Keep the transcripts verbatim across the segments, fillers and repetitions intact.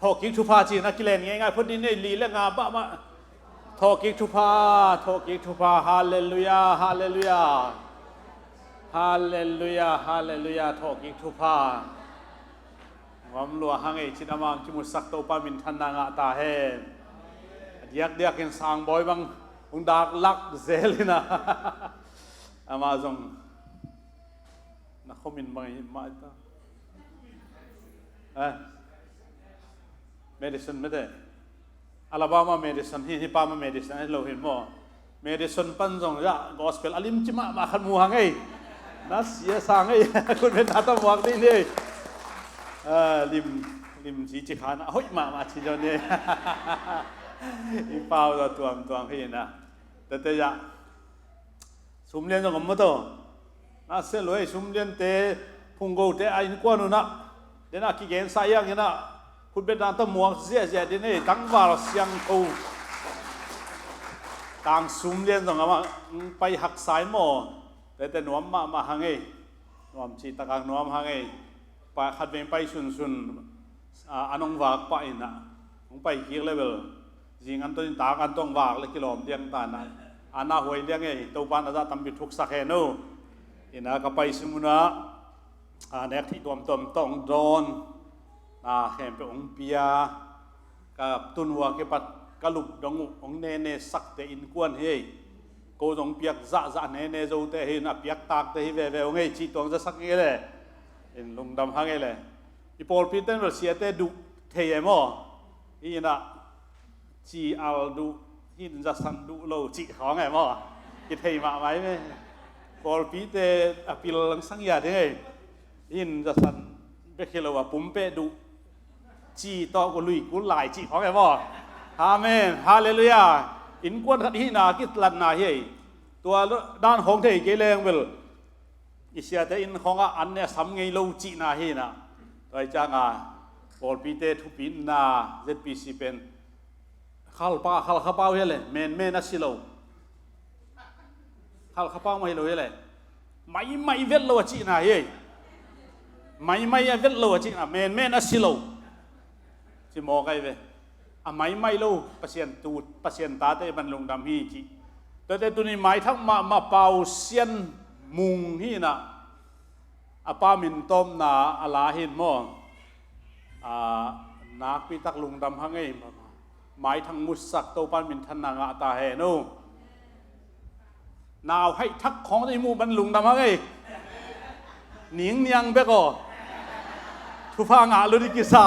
Thawhkik thupha ci-in a kilen ngeingai phot ding hi. Li le nga mahmah. Thawhkik thupha, thawhkik thupha. Halleluiah, halleluiah. Halleluiah, halleluiah. Thawhkik thupha. Ngam lua hang ei, cin amah kimusak Topa minthanna ngah ta hen. A diakdiakin sangbawi bang hong dak lak zel hi na. Amah zong na khomin bang hi mah ta. Eh? Medicine mete. Alabama medicine hi, hi pa ma medicine hi lo hin maw. Medicine pan zong ya gospel a limci mahmah khat mu hang ei. Na sia sang ei. Kun pen na ta muak ding ni ei. Ah, lim, limci ci khan a hoih mahmah ci zong ni ei. I pau zong tuamtuam hi na. Tete ya. Sum lian zong om maw taw. Na sia lo ei, sum liante phunggote a innkuan unah den a kigensa iang inah khutbetna ta muak ziahziah din ei, tangval siangtho. Tang sum lian zong amah pai haksa in maw. Tete nuam mahmah hang ei. Nuam cih takak nuam hang ei. Pa khat veng pai sunsun, a, an hong vak pah inah hong pai kik level. Zing an ton in tak an tong vak le kilawm diang ta na. A na huai diang ei, Topa na zah tampi thuksak hen o. Ina ka pai simunah, a, nek thih tuamtuam tawh hong dawn. Na khempeuh hong pia. Ka tun hua kipat ka lup dong uh hong nene sakte innkuan hi ei. Ko zong piak zahzah nene zote hi in a piak takte hi veve hong ei cih tuang zasak ngei le. In lungdam hang ei le. I pawlpi ten bel siate duh thei e maw? Hi inah ci al duh, hin zasan duh lo cih khawng e maw? Kithei mahmah hi me. Pawlpite a pil langsang ia ding ei. Hin zasan bek hi lo a pumpeh duh. Ci tawh ku lui kul lai cih khawng e maw? Amen. Halleluiah. Innkuan khat hihna kitlatna hi ei. Tua dan khawng thei kei leng bel i siate inn khawngah an ne a sam ngei lo cihna hi na. Tua hi cianga pawlpite thupitna Z P C pen khalpa, khalkhapau hi le, menmen a si lo. Khalkhapau mah hi lo hi le. Maimai vet lo a cihna hi ei. Maimai a vet lo a cihna, menmen a si lo. Ci mawk ai ve. A maimai lo Pasian tu, Pasian tate ban lungdam hi ci. Tuate tuni maithak mahmah Pau Sian Mung hi na. A pa min tawmna a la hin maw? A, nakpi tak lungdam hang ei. Maithak musak Topan minthanna ngah ta hen o. Nau haih thak khawng i muh ban lungdam hang ei. Ning niang bek aw. Thupha ngah lo di kisa.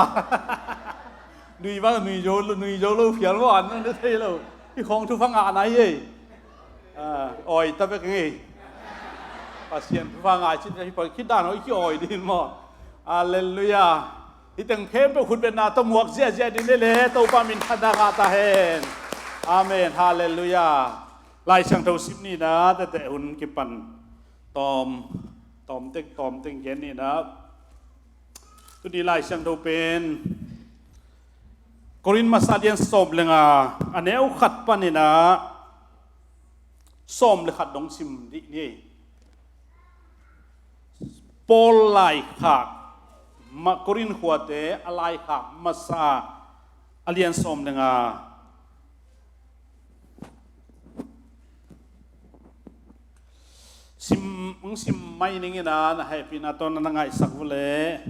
Nui bang nui zo lo, nui zo lo phial maw an nang thei lo. Hi khawng thupha ngah nai ei. A, awi ta bek ngei. Pasian thupha ngah cin hi pa khit dan aw i ki awi din maw. Halleluiah. Hi teng khempeuh khutbetna tawh muak ziahziah din le le Topa minthanna ngah ta hen. Amen. Halleluiah. Lai Siangtho sim ni na tete hun kipan tawm, tawm tek, tawm tek gen ni na. Tuni Lai Siangtho pen Korin masa lian sawm le nga a neu khat panin a sawm le khat dong sim dih ni. Paul laikhak, ma, Korin khuate a laikhak masa a lian sawm le nga. Sim, hong sim mai ning ina na hehpihna tawh na na ngaihsak vule.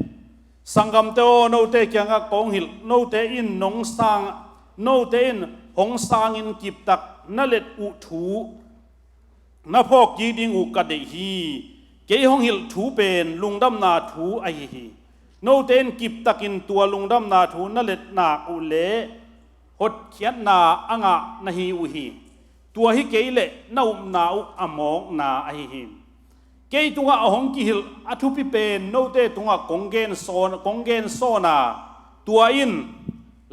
Sanggamte aw, note kiangah kong hilh, note in nong sang, note in hong sangin kiptak na let uh thu na phawk kik ding uh ka deih hi. Kei hong hilh thu pen lungdamna thu ahi hi. Note in kiptakin tua lungdamna thu na let nak uh leh hotkhiatna a ngah na hi uh hi. Tua hi kei leh na upna uh a mawkna ahi hi. Kei tungah a hong kihilh a thupi pen note tungah kong gen sawn, kong gen sawn a, tua in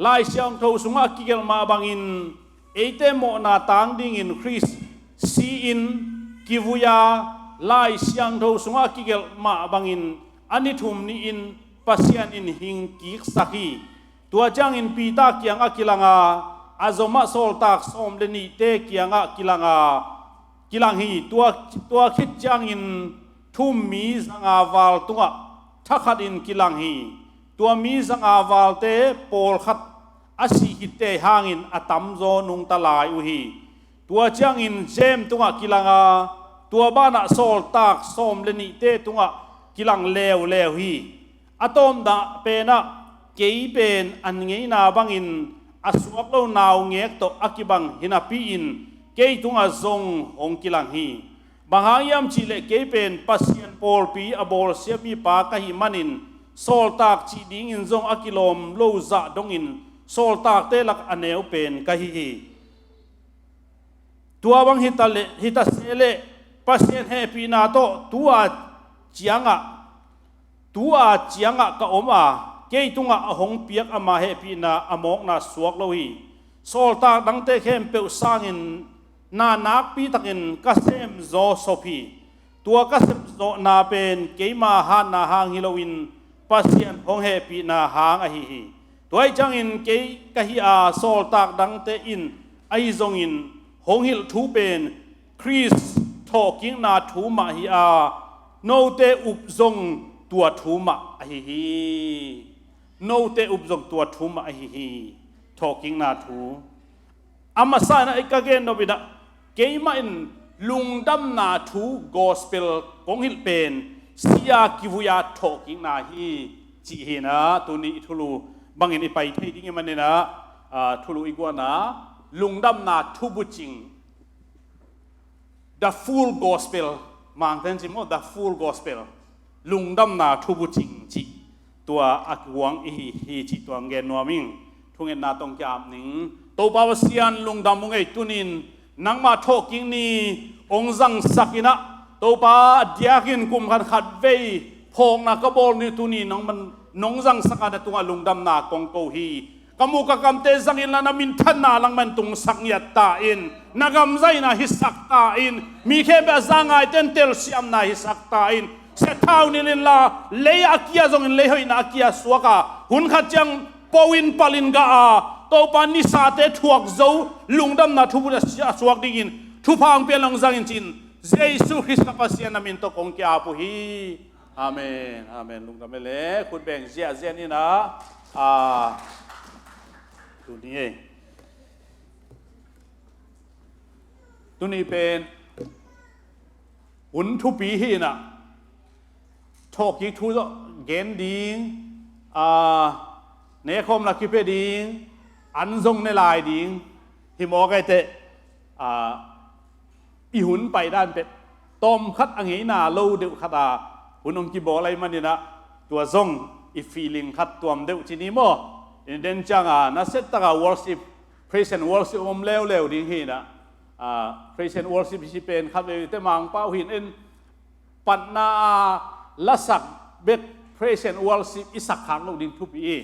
Lai Siangtho sungah a kigelh mah bangin eite mawhna tang dingin Khrist si-in kivui-a, Lai Siangtho sungah a kigelh mah bangin a ni thum ni-in Pasian in hing kiksak hi. Tua ciangin Peter kiangah kilang a, a zomah sawltak sawm le nihte kiangah kilang a, kilang hi. Tua, tua khit ciangin thu-um mi zanga val tungah thakhatin kilang hi. Tua mi zanga valte pawlkhat a sih khitte hangin a tamzaw nungta lai uh hi. Tua ciangin James tungah kilang a, tua banah sawltak sawm le nihte tungah kilang leuleu hi. A tawpna penah kei pen an ngeina bangin a suak lo naungek tawh a kibang hinapi-in kei tungah zong hong kilang hi. Bang hang hiam cihleh kei pen Pasian pawlpi a bawlsia mipa ka hih manin sawltak cih dingin zong a kilawm lo zah dongin sawltakte lak a neu pen ka hi hi. Tua bang hita leh, hita se leh Pasian hehpihna tawh tua ciangah, tua ciangah ka om a, kei tungah a hong piak ama hehpihna a mawkna suak lo hi. Sawltak dangte khempeuh sangin na nakpi takin ka semzaw sop hi. Tua ka semzawhna pen keima hatna hang hi loin Pasian hong hehpihna hang ahi hi. Tua ahih ciangin kei ka hi a, sawltak dangte in ahi zongin hong hilh thu pen Khrist thawhkikna thu mah hi a, note up zong tua thu mah ahi hi. Note up zong tua thu mah ahi hi. Thawhkikna thu. A masa in ah ka gen nop in ah, keimah in lungdamna thu gospel kong hilh pen sia kivui-a thawhkikna hi cih hi in ah, tuni i thulu bangin i pai thei ding i hih manin ah, ah, thulu i guan a, lungdamna thubucing, the full gospel, Mangte in ci maw, the full gospel, lungdamna thubucing cih tua a kuang i hi hi cih tua hong gen nuam ing. Thungetna tawh hong ki-ap ning. Topa Pasian, lungdam ung ei, tuni-in nangmah thawhkik ni hong zangsak in ah, Topa, a diakin kum khat khat vei phawkna ka bawl ni, tuni nangman nong zangsak a, na tungah lungdamna kong ko hi. Ka muk ka kamte zang inla, na minthanna nangman tungsak ngiat ta in, na gam zai in ah hisak ta in, mi khempeuh a za ngaite in telsiamna hisak ta in, siathau nilh inla, lei a kia zongin lei hoihna a kia suak a, hun khat ciang po in palh in gah a, Topa, nisate thuak zo, lungdamna thubucing a suak dingin thupha hong pia in, hong zang in ci-in, Jesu Khrist ka Pasian na min tawh kong ki-ap uh hi. Amen. Amen. Lungdam ei le, khut beng ziahziah ni in ah, ah, tuni ei. Tuni pen hun thupi hi in ah, thawhkik thu zong gen ding, ah, nekhawmna kipia ding, an zong ne lai ding hi mawk ei teh, ah, i hun pai dan peuh tawm khat a ngeina lo deuh khat a hun hong kibawl ahih manin ah, tua zong i feeling khat tuam deuh ci ni maw. In den ciang a, na set tak a worship, praise and worship om leuleu ding hi in ah, ah, praise and worship hi ci pen khat vei teh Mangpau hi in, en patna a lasak bek praise and worship i sak khak loh ding thupi hi.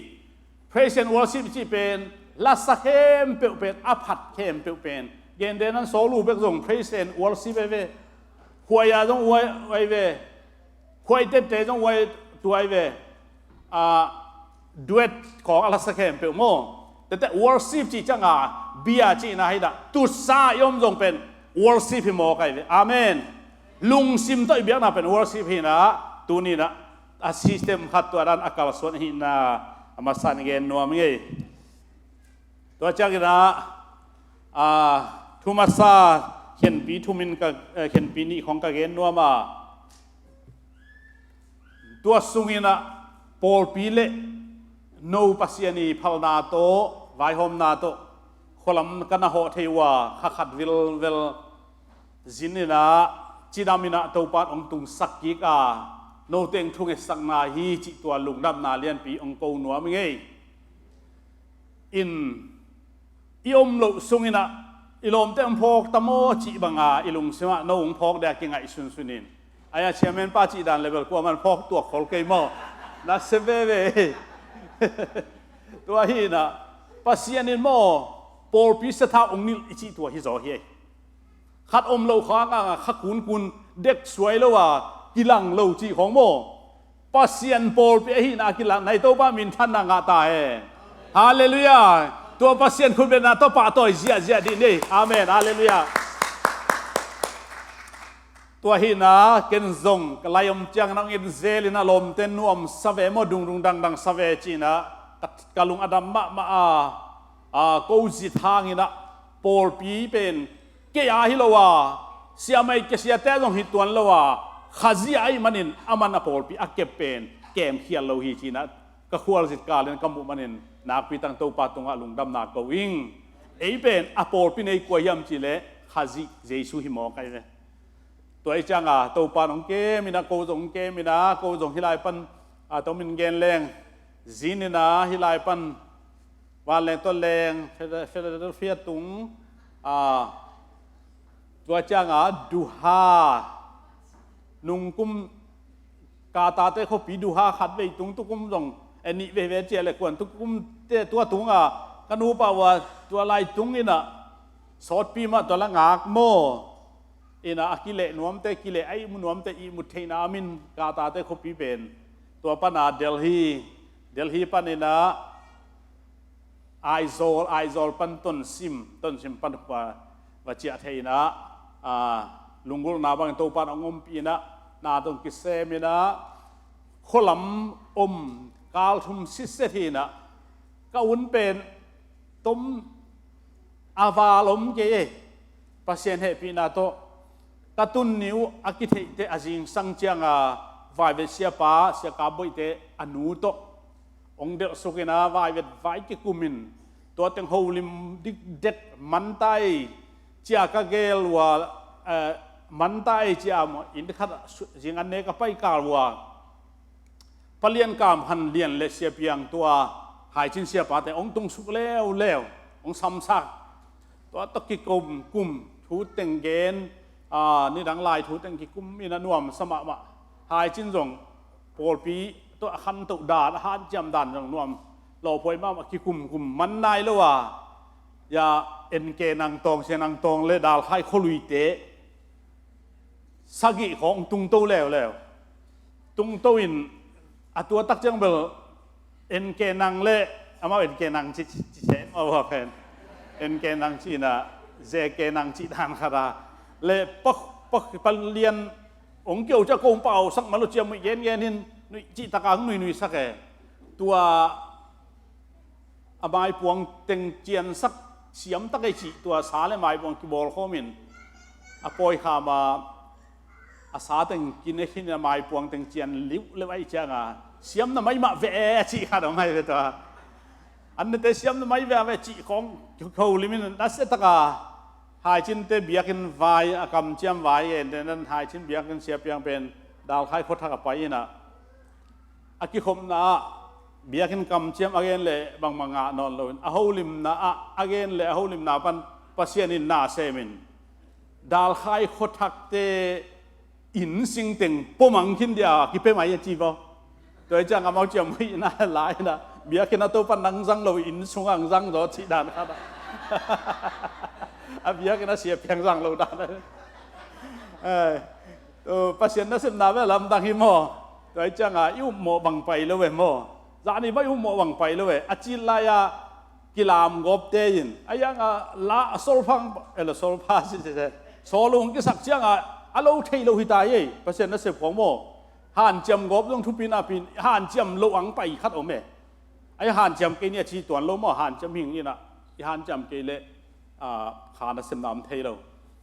Praise and worship cih pen lasa khempeuh pen, a phat khempeuh pen, gende nan solo bek zong praise and worship ei ve. Khuai a zong uai, uai ve. Khuai tepte zong uai tuai ve. Ah, duet khawng a lasa khempeuh maw. Tete worship cih ciang a, bia cihna hi in ah, tusa i om zong pen worship hi mawk ei ve. Amen. Lungsim tawh i biakna pen worship hi in ah, tuni in ah, a system khat tua dan a kalsuan hi in ah, a masa in gen nuam ing ei. Tua ciangin ah, ah, thu masa khenpi thum in ka, eh, khenpi nih khawng ka gen nuam a, tua sungin ah pawlpi le no Pasian i phalna tawh, vaihawmna tawh khualam ka na hawh thei uh a, kha khat vilvel zin in ah, cidam in ah Topa in hong tungsak kik a, note in thungetsakna hi cih tua lungdamna lianpi hong ko nuam ing ei. In i om loh sungin ah i lawmte hong phawk ta maw cih bang a i lungsim ah no hong phawk dia kingaih sunsun in. Ai a chairman pa cih dan le bel kuaman phawk tuak khol kei maw. Na sem veve. Tua hi in ah, Pasian in maw, pawlpi sathau hong nilh i cih tua hi zaw hi ei. Khat om loh khang a kha kunkun, dek suai lo a kilang lo cih khawng maw. Pasian pawlpi ahihna a kilang nai, Topa minthanna ngah ta hen. Halleluiah. Tua Pasian khutbetna tawh pahtawi ziahziah dih ni. Amen. Halleluiah. Tua hi-in ah ken zong ka lai om ciangin ah hong en zel in ah lawmte nuamsa ve maw, dungdung dangdangsa ve ci-in ah ka, ka lung a dam mahmah a, a, ko zit hangin ah pawlpi pen kei a hi lo a, siamah i kei siate zong hi tuan lo a, Khazih ahih manin aman a pawlpi a kep pen kemkhial lo hi ci-in ah ka khualzin kalin ka muh manin nakpi takin Topa tungah lungdamna ko ing. Ei pen a pawlpi nei kua hiam cih leh Khazih Jesu hi mawk ahi ve. Tua ahih ciangin Topa in hong kem in ah, ko zong hong kem in ah, ko zong hih lai pan, a, tomin gen leng, zin in ah hih lai pan vanleng tawleng Phila-, Philadelphia tung, a, tua ciangin Doha, nungkum Qatar te khuapi Doha khatvei tung, tukum zong, eh, nih veivei ciah leh kuan tukum te tua tungah ka nupa uh a tua lai tung in ah sawtpi mah tua la ngak maw. In ah a kileh nuamte, kileh a ihmu nuamte ihmut theihna a min Qatar te khuapi pen. Tua pan ah Delhi, Delhi pan in ah Aizawl, Aizawl pan Tonsim, Tonsim pan va, va ciah thei in ah, a, lunggulhna bangin Topa in hong ompih in ah, na tawh kisem in ah, khualam om kal thum sitset hi in ah, ka un pen tom a val om kei e. Pasian hehpihna tawh ka tun ni uh a kitheihte a zingsang ciangin vaivet siapa, Sia Kap Boihte a nu tawh hong delhsuk in ah vaivet vai kikum in, tua teng holim dikdek, man ta ei ci-a ka gel uh a, eh, man ta ei ci-a maw, inn khat ah su-, zing an nek a pai kal uh a, Pa Lian Kam Han Lian le Sia Piang, tua Haicin siapate hong tungsuk leuleu, hong samsak. Tua tawh kikum kum, thu teng gen, a, nidang lai thu teng kikum in ah nuamsa mahmah. Haicin zong pawlpi tawh a khantoh dan, a hanciam dan zong nuam lawphuai mahmah, kikum kum man nai lo a, ya, N K Nangtawng, Sia Nangtawng le Dalkhai khualuite sagih khawng tungto leuleu. Tungto in a tua tak ciang bel N K Nang le, amau N K Nang ci, ci, ci se, amau a pen N K Nang ci in ah, Z K Nang cih dan khat a, le Pa, Pa, Pa Lian hong kio ciang kong pau sak mah lo, ciam muih gengen in, nuih cih tak a hong nuinuisak e. Tua a maipuang teng ciansak siam tak ei cih, tua sa le maipuang kibawlkhawm in a pawi kham a, a sa teng kine khin in a maipuang teng cian liuhleuh ahih ciangin siam na mai mah ve e a cih khat om ahi ve tua. An nete siam na mai ve a ve cih khawng holim in nasia tak a Haicinte biakinn vai, a kamciam vai, ente nan Haicin biakinn, Sia Piang pen Dalkhai khuathak a pai in ah, a kikhopna ah biakinn kamciam a gen leh bangmah ngah nawn loin, a holimna ah a gen leh a holimna pan Pasian in na sem in, Dalkhai khuathakte inn sing teng pua mang khin dia kipia mai a ci vaw. Tua hi ciang amau ciam muih na lai na, biakinn a Topa nang zang lo, inn sungah ang zang zaw cih dan khat a, a biakinn a Sia Piang zang lo dan a. Ai, tu Pasian nasepna ve lamdang hi maw. Tua hi ciangin i upmawh bang pai lo ve maw. Zani bang i upmawh bang pai lo ve. A cil lai-a kilamgawpte in, a yang a la a solphang, eh, la solpha si, si, si, sawlung kisak ciangin a lo thei lo hi ta hi ei. Pasian nasep khawng maw. Hanciam gawp zong thupi napi in, hanciam lo ang pai khat om e. A hanciam kei ni a ci tuan lo maw, hanciam hing in ah, i hanciam kei leh, ah, kha nasepna om thei lo.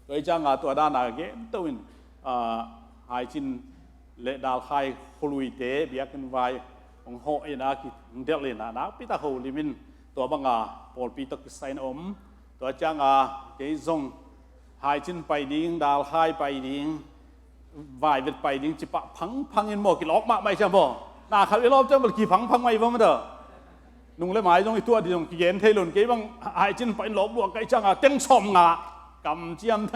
Tua hi ciangin tua dan a gen to in, ah, Haicin le Dalkhai khualuite biakinn vai hong hawh in ah, ki, hong delh in ah, nakpi tak holim in, tua bang a pawlpi tawh kisai in om. Tua ciangin kei zong Haicin pai ding, Dalkhai pai ding, Vaivet pai ding cih pah phangphang in maw, kilawp mahmah hi ciang maw. Na khat i lawp ciang bel kiphangphang mah hi va maw ta. Nung le mai zong i tuah ding zong kigen thei lo in, kei bang Haicin pai in lawp luah ka hih ciangin teng sawmnga, kamciam,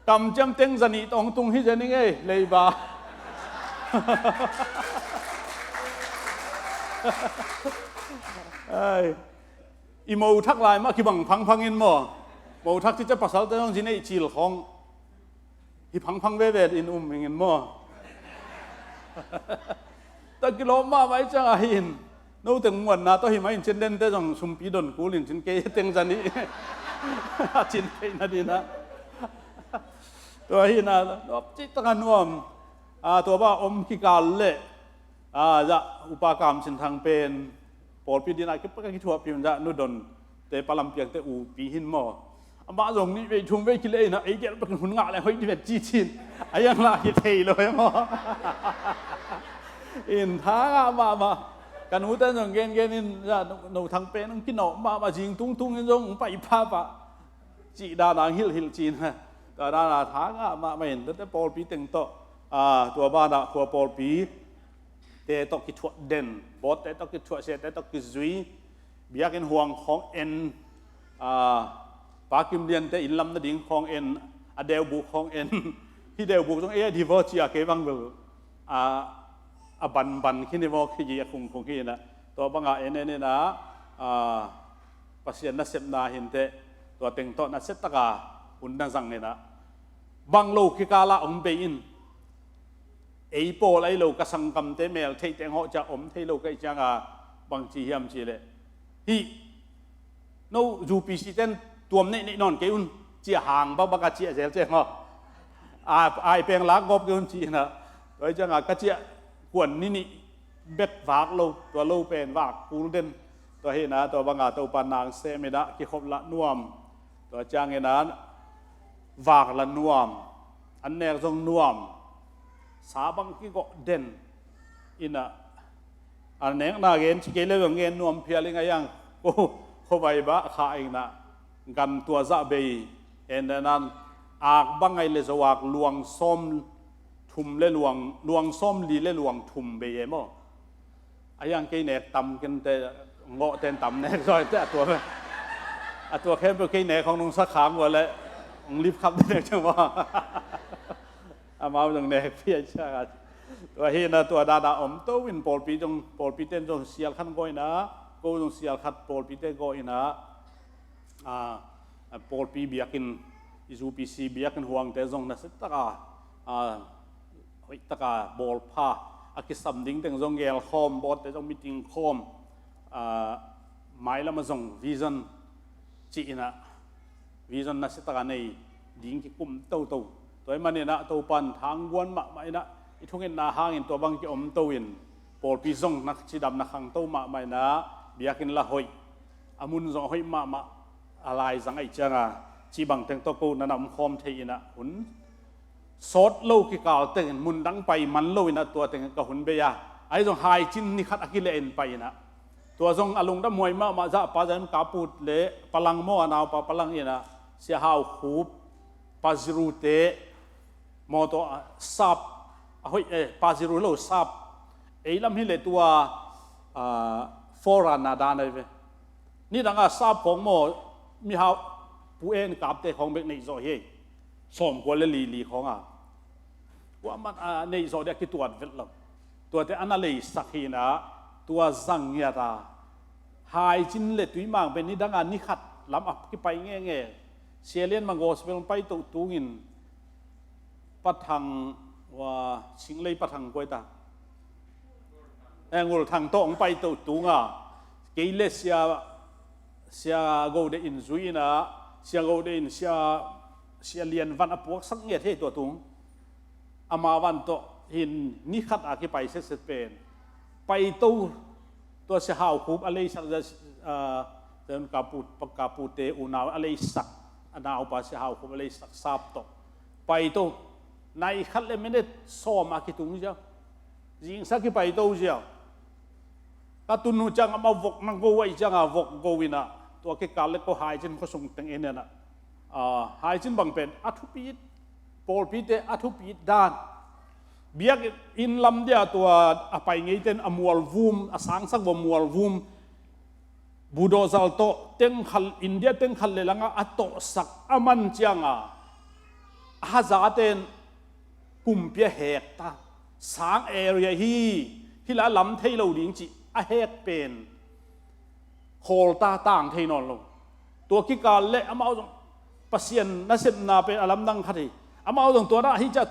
kamciam teng zanih tawh hong tung hi zen ing ei, leiba. Ai. I mo thak lai mah kibang phangphang in maw. Mo thak cih ciang pasalte zong zi neih cil khawng hi phangphang veve in um ing in maw. Tua kilawp mahmah hi ciang a hi in, no teng muanna tawh hi mah in, cin dente zong sumpi don kul in cin, kei teng zanih a cin theihna ding ah. Tua hi na, nop cih taka nuam. A, tua bang om kikal le, a, zah Upa Kam Cin Thang pen pawlpi dingin a kipak a kithuahpih un zah Nu Don te, Pa Lam Piang te upi hi in maw. Amah zong nih vei thum vei kileh in a, ei gel bekin hun ngah le hoih dih vet ci ci in. A iang lah kithei lo hi maw. In tha ngah mahmah. Ka nu te zong gengen in zah, No, No Thang pen hong kinawh mahmah, zing tungtung in zong hong pai phapah. Cih dan a hong hilhhilh ci in. Tua dan a tha ngah mahmah in, tuate pawlpi teng tawh, a, tua banah khua pawlpi te tawh kithuah den, board te tawh kithuah, sia te tawh kizui, biakinn huang khawng en, a, Pa Kim Lian te inn lam nading khawng en, a deubuk khawng en, hih deubuk zong ei a divorce a, kei bang bel, a, a banban khin hi maw, khigi a khungkhung hi in a, tua bang a en en in a, a, Pasian nasepna hi inteh, tua teng tawh nasia taka hun na zang in a, bang lo kikal ah hong bei in. Ei pawl ahi lo, ka sanggamte, meltheih teng hawh ciang om thei lo ka hih ciang a, bang ci hiam cih leh, hih no U P C ten tuam neihneih nawn kei un, ciah hang bakbak a ciah zel ciang aw, a, ai peng lak gawp kei un ci in a, tua hi ciang a ka ciah kuan ni nih bek vak lo, tua lo pen vak kul den. Tua hi na, tua bang a Topa na sem in a, kikhop lah nuam, tua ciang in a vak lah nuam, an nek zong nuam, sa bang kigawh den in a, a nekna gen ci kei le zong gen nuam phial ing a, a iang ko, khuavai bah kha in a, gan tua zah bei, en en an, ak bang ai le zo ak luang sawm thum le luang, luang sawm li le luang thum bei e maw. A iang kei nek tam kei inteh, ngawh ten tam nek zaw inteh, a tua, a tua khempeuh kei nek hong nungsak kham ua leh hong lip khap ding nek ciang maw. Amau zong nek phial ciang a. Tua hi na, tua dan a om to in pawlpi zong, pawlpi ten zong sial khat gaw in a, ko zong sial khat pawlpi te gaw in a, a, a, pawlpi biakinn, i U P C biakinn huangte zong nasia taka, a, hoih taka bawlpha, a kisam ding teng zong gelkhawm, board te zong meeting khawm, a, mailam ah zong vision ci in a, vision nasia taka nei ding kikum toto. Tua ahih manin a, Topan thangguan mahmah in a, i thungetna hangin tua bang kiom to in, pawlpi zong na cidam na khangto mahmah in a, biakinn lah hoih, a mun zong a hoih mahmah, a laizang ahih ciang a, cih bang teng tawh ko na na omkhawm thei in a, hun sawt lo kikal teng in, mun dang pai man lo in a, tua teng ka hun bei a, ahi zong Haicin ni khat a kileh in pai in a, tua zong a lungdamhuai mahmah zah Pa Zan Kap Put le Pa Lang maw, a naupa Pa Lang in a, Sia Hau Khup, Pa Ziru te, mawtaw, a, sap, a hoih, eh, Pa Ziru lo sap. Ei lam hi leh tua, a, four a na dan ahi ve. Nidang a sap khawng maw, mihau, Pu En Kap te khawng bek neih zawh hi. Sawmkua le li li khawng a. Kuaman a neih zawh ding a kituat vet lo. Tuate a na leisak hi in a, tua zang ngiat a. Haicin le Tuimang pen nidang a ni khat lam a kipai ngenge. Sia Lian Mang Gospel pai to tungin, Pa Thang, ua, Singlei Pa Thang koi ta. Eh, Ngul Thang tawh hong pai to tung a. Kei le Sia, Sia Go Dei in zui in a, Sia Go Dei in Sia, Sia Lian Van a puaksak ngiat hi tua tung. Ama van tawh hin ni khat a kipai setset pen. Pai to, tua Sia Hau Khup a leisak, a, Sia Kap Put, Pa Kap Put te unau a leisak, a naupa Sia Hau Khup a leisak sap tawh. Pai to, nai khat le minute sawm a kitung ziau. Zingsa kipai to ziau. Ka tun uh ciang amah vok na go ahih ciang a vok go in a, tua kikal le ko Haicin khuasung teng en in a. A, Haicin bang pen a thupit, pawlpite a thupit dan. Biakinn lam dia tua a pai ngei ten a mualvum, a sangsak vua mualvum, budawzal tawh tengkhal, India tengkhal le langa a tawhsak a man ciang a, a hazaten kumpi a hek ta, sang area hi, hi la lam thei lo ding cih a hek pen khawl ta, tang thei nawn lo. Tua kikal le amau zong Pasian nasepna pen a lamdang khat hi. Amau zong tua dah hi ciah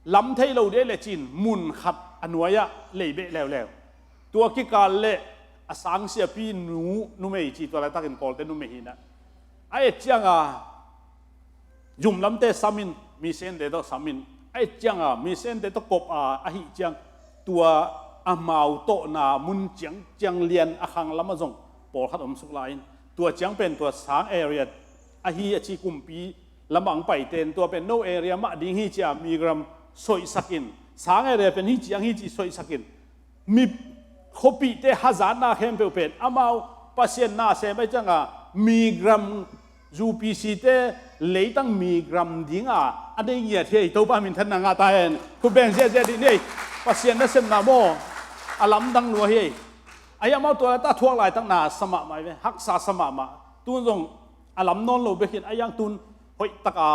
lam thei lo ding le cin mun khat a nuai-ah lei beh leuleu. Tua kikal le a sang siapi nu, numei ci, tua laitakin Kawlte numei hi na. A et ciang a, zum lamte sam in, Missionte tawh sam in, ahih cianga missionte tawh kop a, ahih ciang tua amau tawhna mun ciangciang lian a khang lamah zong pawlkhat om suk lai in, tua ciang pen tua sang area ahi a ci kumpi lamah ang paite in tua pen no area mah ding hi ci a migram soihsak in, sang area pen hi ciang hi ci soihsak in, mi khuapihte hazatna khempeuh pen amau Pasian na sem ahih cianga migram, UPC te leitang migram dinga a nei ngiat hi ei. Topa minthanna ngah ta hen. Khut beng ziahziah dih ni ei. Pasian nasepna maw, a lamdang lua hi ei. Ahi amau tua lata thuak laitak na sa mahmah hi ve, haksa sa mahmah. Tun zong a lam nawn lo bek hin, ahi hang tun hoihtaka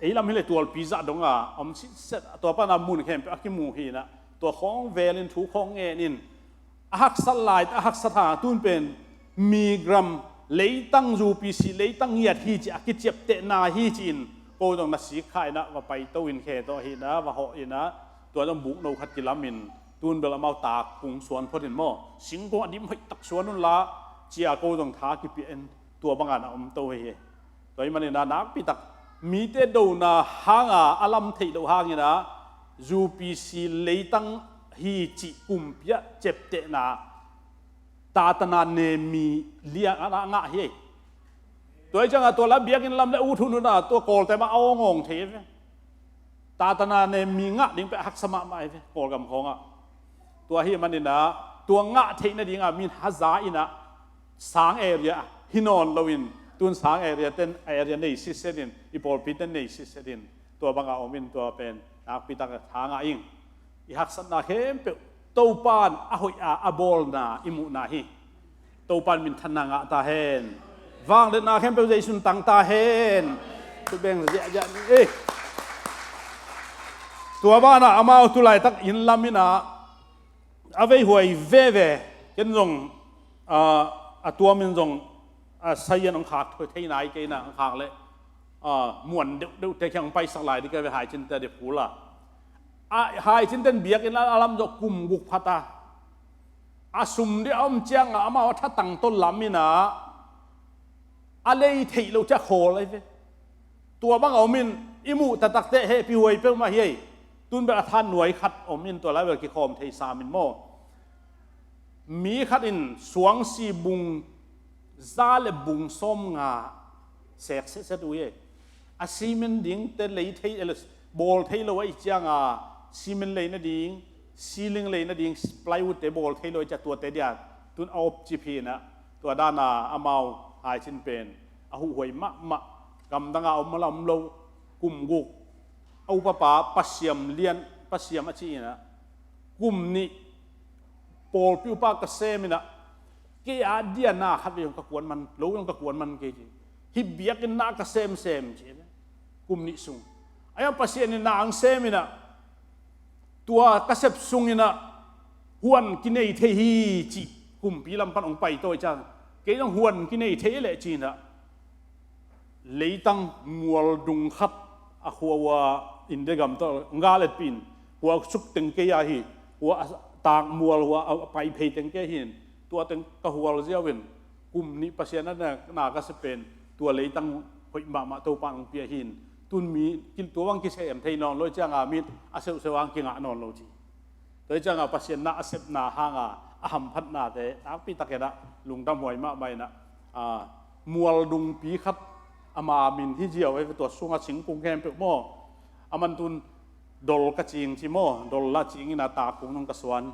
ei lam hi le tualpi zah donga om sitset, tua pana mun khempeuh a kimu hi inah, tua khawng velin thu khawng ngenin, a haksat lai a haksat hang tun pen migram leitang, UPC leitang ngiat hi ci a kiciaptehna hi ci-in ko zong na sik kha inah va paito in khe tawh hi inah va hawh inah, tua zong bukno khat kilamin tun bel amau tak kung suan phot in maw, singkung a dim hoihtak suan unla ci a ko zong tha kipia in tua banga na om to hi hi. Tua ahih maninah nakpitak mite dona hanga a lam theih loh hanginah UPC leitang hi cih kumpi ah ciaptehna Tatana nem mi liang a ngah hi ei. Tua ahih cianga tua la biakinn lam le ut hun unah tua Kawlte mah a awngawng thei hi ve. Tatana nem mi ngah ding peh a haksa mahmah hi ve Kawlgam khawngah. Tua ahih maninah tua ngah theih nadinga min haza inah sang area hi nawn loin, tun sang area ten area nei sitset in, i pawlpi ten nei sitset in, tua banga om in tua pen nakpitak tha ngah ing. I haksatna khempeuh Topan a hoih a a bawlna i muhna hi. Topan minthanna ngah ta hen. Vangliatna khempeuh Jesu'n tang ta hen. Khut beng ziahziah ni ei. Tua banah amau tu laitak inn lam inah a veihuai veve. Ken zong, ah, a tuamin zong, ah, sayan hong khak thei nai kei inah hong khak leh, ah, muan deuhdeuh te kiang hong paisak lai dih ka ve, Haicin te a dih phul a. Ah, Haicin ten biakinn a lam zawh kum guk phat a, a sum dih a om ciangah amau a thatang tawh lam inah a lei theih loh ciah khawl ahi ve. Tua bang a om in i muh taktak teh hehpih huai peuhmah hi ei. Tun bel a than nuai khat om in tua lai bel kikhawm thei sam in maw. Mi khat in suangsi bung za le bung sawmnga sek setset uh hi ei. A cement dingte lei thei, bawl thei lo ahih cianga cement lei nading, ceiling lei nading, plywood te bawl thei lo ahih ciang tuate dia tun a opcip hi inah, tua dana amau Haicin pen a huhhuai mahmah. Gamdanga om la om lo, kum guk a upapa Pasiam lian, Pasiam a ci inah, kum nih pawlpi upa ka sem inah, kei a dia na khat vei hong ka kuan man lo, hong ka kuan man kei ci. Hih biakinn na ka semsem ci. Kum nih sung ahi a Pasian in na ang sem inah, tua ka sep sung inah huan kinei thei hi cih kumpi lam pan hong paito ahih ciang, kei zong huan kinei thei leh ci inah, leitang mual dung khat a khua uh a, India gam tawh nga letpih in hua suk teng kei a hi, hua a tak mual hua a pai phei teng kei hi in, tua teng ka hual ziau in, kum nih Pasian a na, na ka sep pen tua leitang hoih mahmah Topan hong pia hi in, tun mi tua bang kisem thei nawn lo ahih cianga mi a seuhseuh ang kingah nawn lo ci. Tua ahih cianga Pasian na a sepna hanga a hamphatnate nakpi takin ah lungdam huai mahmah inah, a, mual dungpi khat ama min hi ziau ahi ve, tua sunga singkung khempeuh maw. A man tun dol ka cing ci maw, dol la cing inah takung nong ka suan.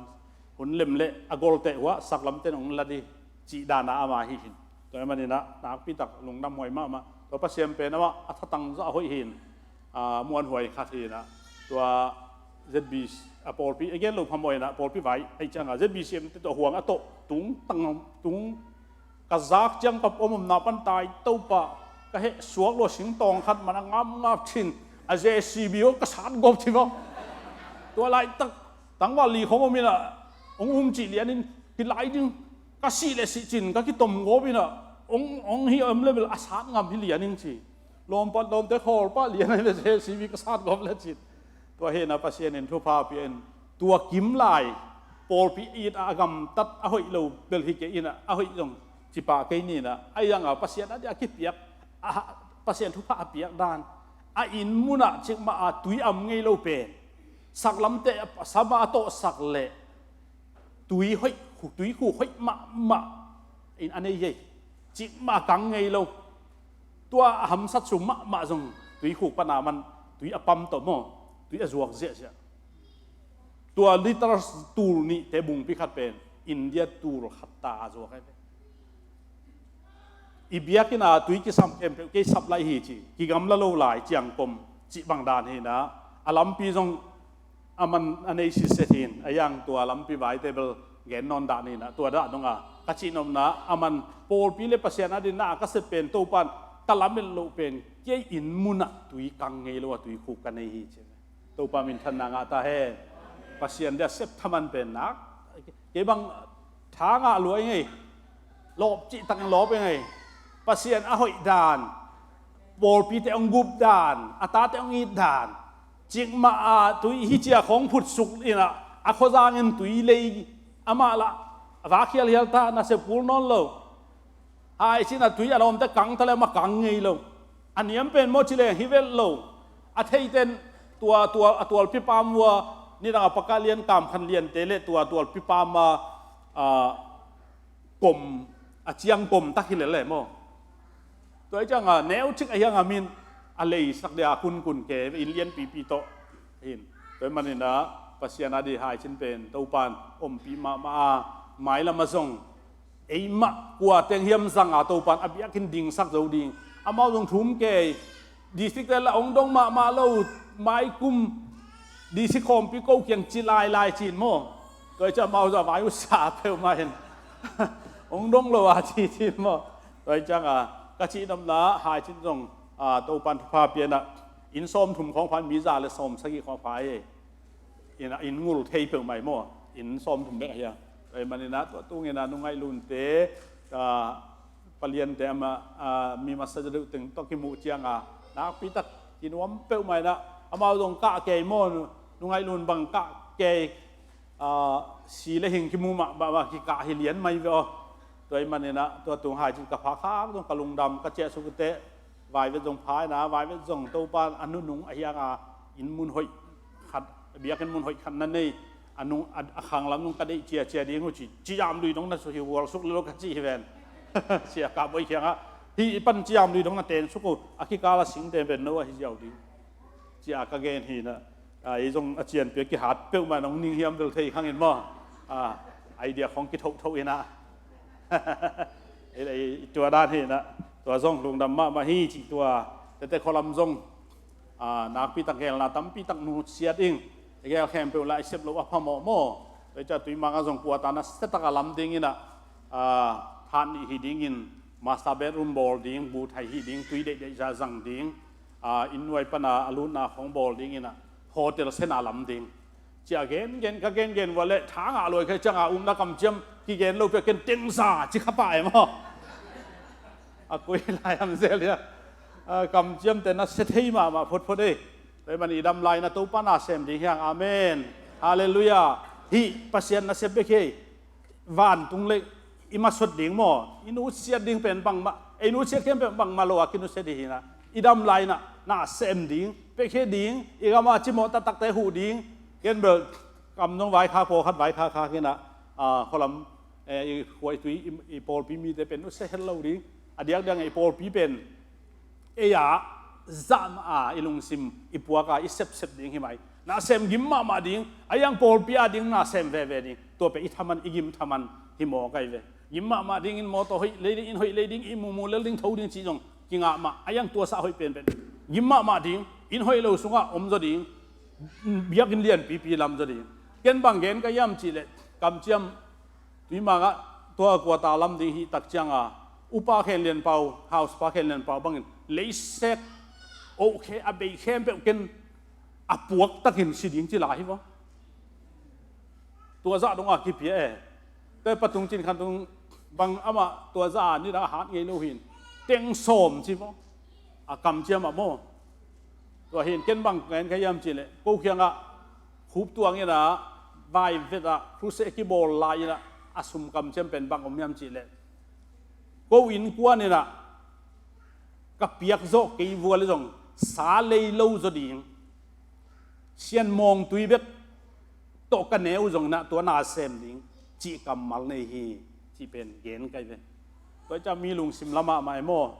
Hun lem leh a golte huah saklamte nong la dih cih dana ama hi hin. Tua ahih maninah nakpi tak lungdam huai mahmah. Tua Pasian pen amah a thatang zah a hoih hin, a, muanhuai khat hi inah, tua ZBC a pawlpi a gen lo phamawh inah pawlpi vai ahih cianga ZBC te tawh huang a tawh tung tang tung, ka zak ciang ka om omna pan tai Topa, ka heh suak lua singtawng khat man a ngamngap cin, a JCB aw ka sat gawp ci bang. Tua laitak tangval li khawng om inah hong um cih lianin, hi lai ding, ka sih le sih cin ka kitom gawp inah hong, hong hi om le bel a sat ngam hi lian ing ci. Lawmpat lawmte khawl pah lian ahi le JCB ka sat gawp le cin. Tua hi inah Pasian in thupha pia in, tua kim lai pawlpi it a gamtat a hoih lo bel hi kei inah, a hoih zong ci pah kei ni inah, ahi zanga Pasian a dia kipiak, a, Pasian thupha a piak dan a inn munah cikmah a tui am ngei lo pen, saklamte a sam a tawhsak leh tui hoih, tuikhuk hoih mahmah in a nei hi. Cikmah a kang ngei lo. Tua a hamsat sung mahmah zong tuikhuk pan a man, tui a pam tawh maw, tui a zuak ziahziah. Tua liter tul nihte bungpi khat pen India tul khat ta a zuak ahi ve. I biakinn a tui kisam khempeuh kei sap lai hi ci, kigamla lo lai ciangkom cih bang dan hi na, a lampi zong a man a nei sitset hi in, a yang tua lampi vaite bel gen nawn dah ni na, tua dah dong a ka cihnopna a man pawlpi le Pasian a dinna a ka sep pen Topan ka lamet loh pen kei inn munah tui kang ngei lo a tuikhuk ka nei hi ci. Topa minthanna ngah ta hen. Pasian dia sep thaman pen nak, kei bang tha ngah lua i ngei, lawp cihtakin lawp i ngei. Pasian a hoih dan, pawlpite hong gup dan, a tate hong it dan, cikmah a tui hi cia khawng phutsuk inah a khuazangin tui lei amah lah a va khialhial ta, nasep kul nawn lo. Hai cin a tui a lawmte kang ta le amah kang ngei lo. A niam pen maw ci leng hi velh lo. A theiten tua, tua, a tualpi pam uh a nidang a paka lian kam khan liante le tua tualpi pam a, a, kom, a ciang kom tak hi lel le maw. Tua hi ciang a neu cik a hiang a min a leisak dia kunkun ke inn lianpipi tawh hin. Tua hi manin a Pasian a di hai cin pen Topan ompih mahmah a, mailam a zong eimah kua teng hiam zang a Topan a biakinn dingsak zo ding. Amau zong thum kei, district te la hong dong mahmah lo, maikum district khawmpi ko kiang ci lailai cin maw. Tua hi ciang amau zong a vai uh sa peuhmah in hong dong lo a ci cin maw. Tua hi ciang a ka cihnopna hai cin zong, a, Topan thupha pianah inn sawmthum khawng pha, mi za le sawmsagih khawng pha hi. Inn, inn ngul thei peuhmah maw, inn sawmthum bek ahi a. Tua hi manin a tua tungin a nungaih lunte, a, paliante amah, a, mi masa deuh teng tawh kimuh ciang a nakpi tak kinuam peuhmah in a, amau zong kah kei maw, nungaih lun bang kah kei, a, si le hing kimu mahmah kikah hi lian mai ve aw. Tua hi manin a tua tung hai cin ka pha khak zong ka lungdam ka ciahsuk teh, vaivet zong pha in a, vaivet zong Topan a nunung a hiang a inn mun hoih khat, biakinn mun hoih khat na nei, a nung, a, a khanglam nung ka deih ciacia ding uh ci, ciam lui dong na suk hi, hual suk le lo ka ci hi ven. Sia ka boih khiang a, hi i pan ciam lui dong na ten suk uh, a kikal a singte ven no a hi ziau ding. Cia ka gen hi na, a, i zong a cianpi a kihat peuhmah nong ning hiam bel thei khangin maw. A, idea khong kithohthoh in a. I, i, tua dan hi na, tua zong lungdam mahmah hi cih tua, tete khualam zong, a, nakpi tak gelna tampi tak nusiat ing, i gel khempeuh lah i sep loh a phamawh maw. Tua i ca tui mang a zong kuata na setak a lam ding in a, a, than nih hi dingin, master bedroom bawl ding, bu thai hi ding, tui deihdeih za zang ding, a, inn nuai pana a lutna khong bawl ding in a, hotel sena lam ding. Cia gen gen ka gen gen vua le tha ngah luai khai cianga umna kamciam kigen lo pia ken tengza ci kha pah e maw. A kui lai am zel ia. A, kamciamte na sia thei mahmah photphot ei. Tua i man i dam lai na Topa na sem ding hiang. Amen. Halleluiah. Hih Pasian na sia bek hi. Vantung le i masot ding maw, i nutsiat ding pen bangmah, ei nutsiat khempeuh bangmah lo a kinusia ding hi na, i dam lai na, na sem ding, pekhe ding, i gama cimawh taktakte huh ding. Ken bel kam zong vaikhak, pawlkhat vaikhak khak hi na, a, khualam, eh, i khua i tui, i, i pawlpi mite pen nusia het lo ding. A diakdiak i pawlpi pen ei-a zahmah a i lungsim i puak a i sepsep ding hi mai. Na sem gim mahmah ding, a iang pawlpi a ding na sem veve ding. Tua pen i thaman, i gim thaman hi mawk ahi ve. Gim mahmah dingin mawtaw hoih lei ding, inn hoih lei ding, i mumu lel ding, tho ding cih zong kingah mah. A iang tuasah hoih penpen gim mahmah ding, inn hoih lo sungah om zaw ding, biakinn lianpipi lam zaw ding. Ken bang gen ka hiam cihleh, kamciam Tuimangah tua kuata lam ding hih tak cianga upa Khen Lian Pau, house pa Khen Lian Pau bangin leisek ohkhe a bei khempeuh ken a puak takin si ding ci lai hi vo. Tua zah donga kipia e. Tua patung cin khan tung bang amah tua zah a nidang a hat ngei lo hin teng sawm ci vo. A kamciam ah maw. Tua hin ken bang ngen ka hiam cihleh ko kiangah khup tuang inah vai vetah crusade kibawl lai inah a sum kamciam pen bang om hiam cihleh ko innkuan inah ka piak zawh kei vua le zong sa lei lo zaw ding, sian mawngtui bek tawh ka ne uh zong inah tua na sem ding cih kammal nei hi, cih pen gen kai ve. Tua ciang mi lungsim lamah mah e maw.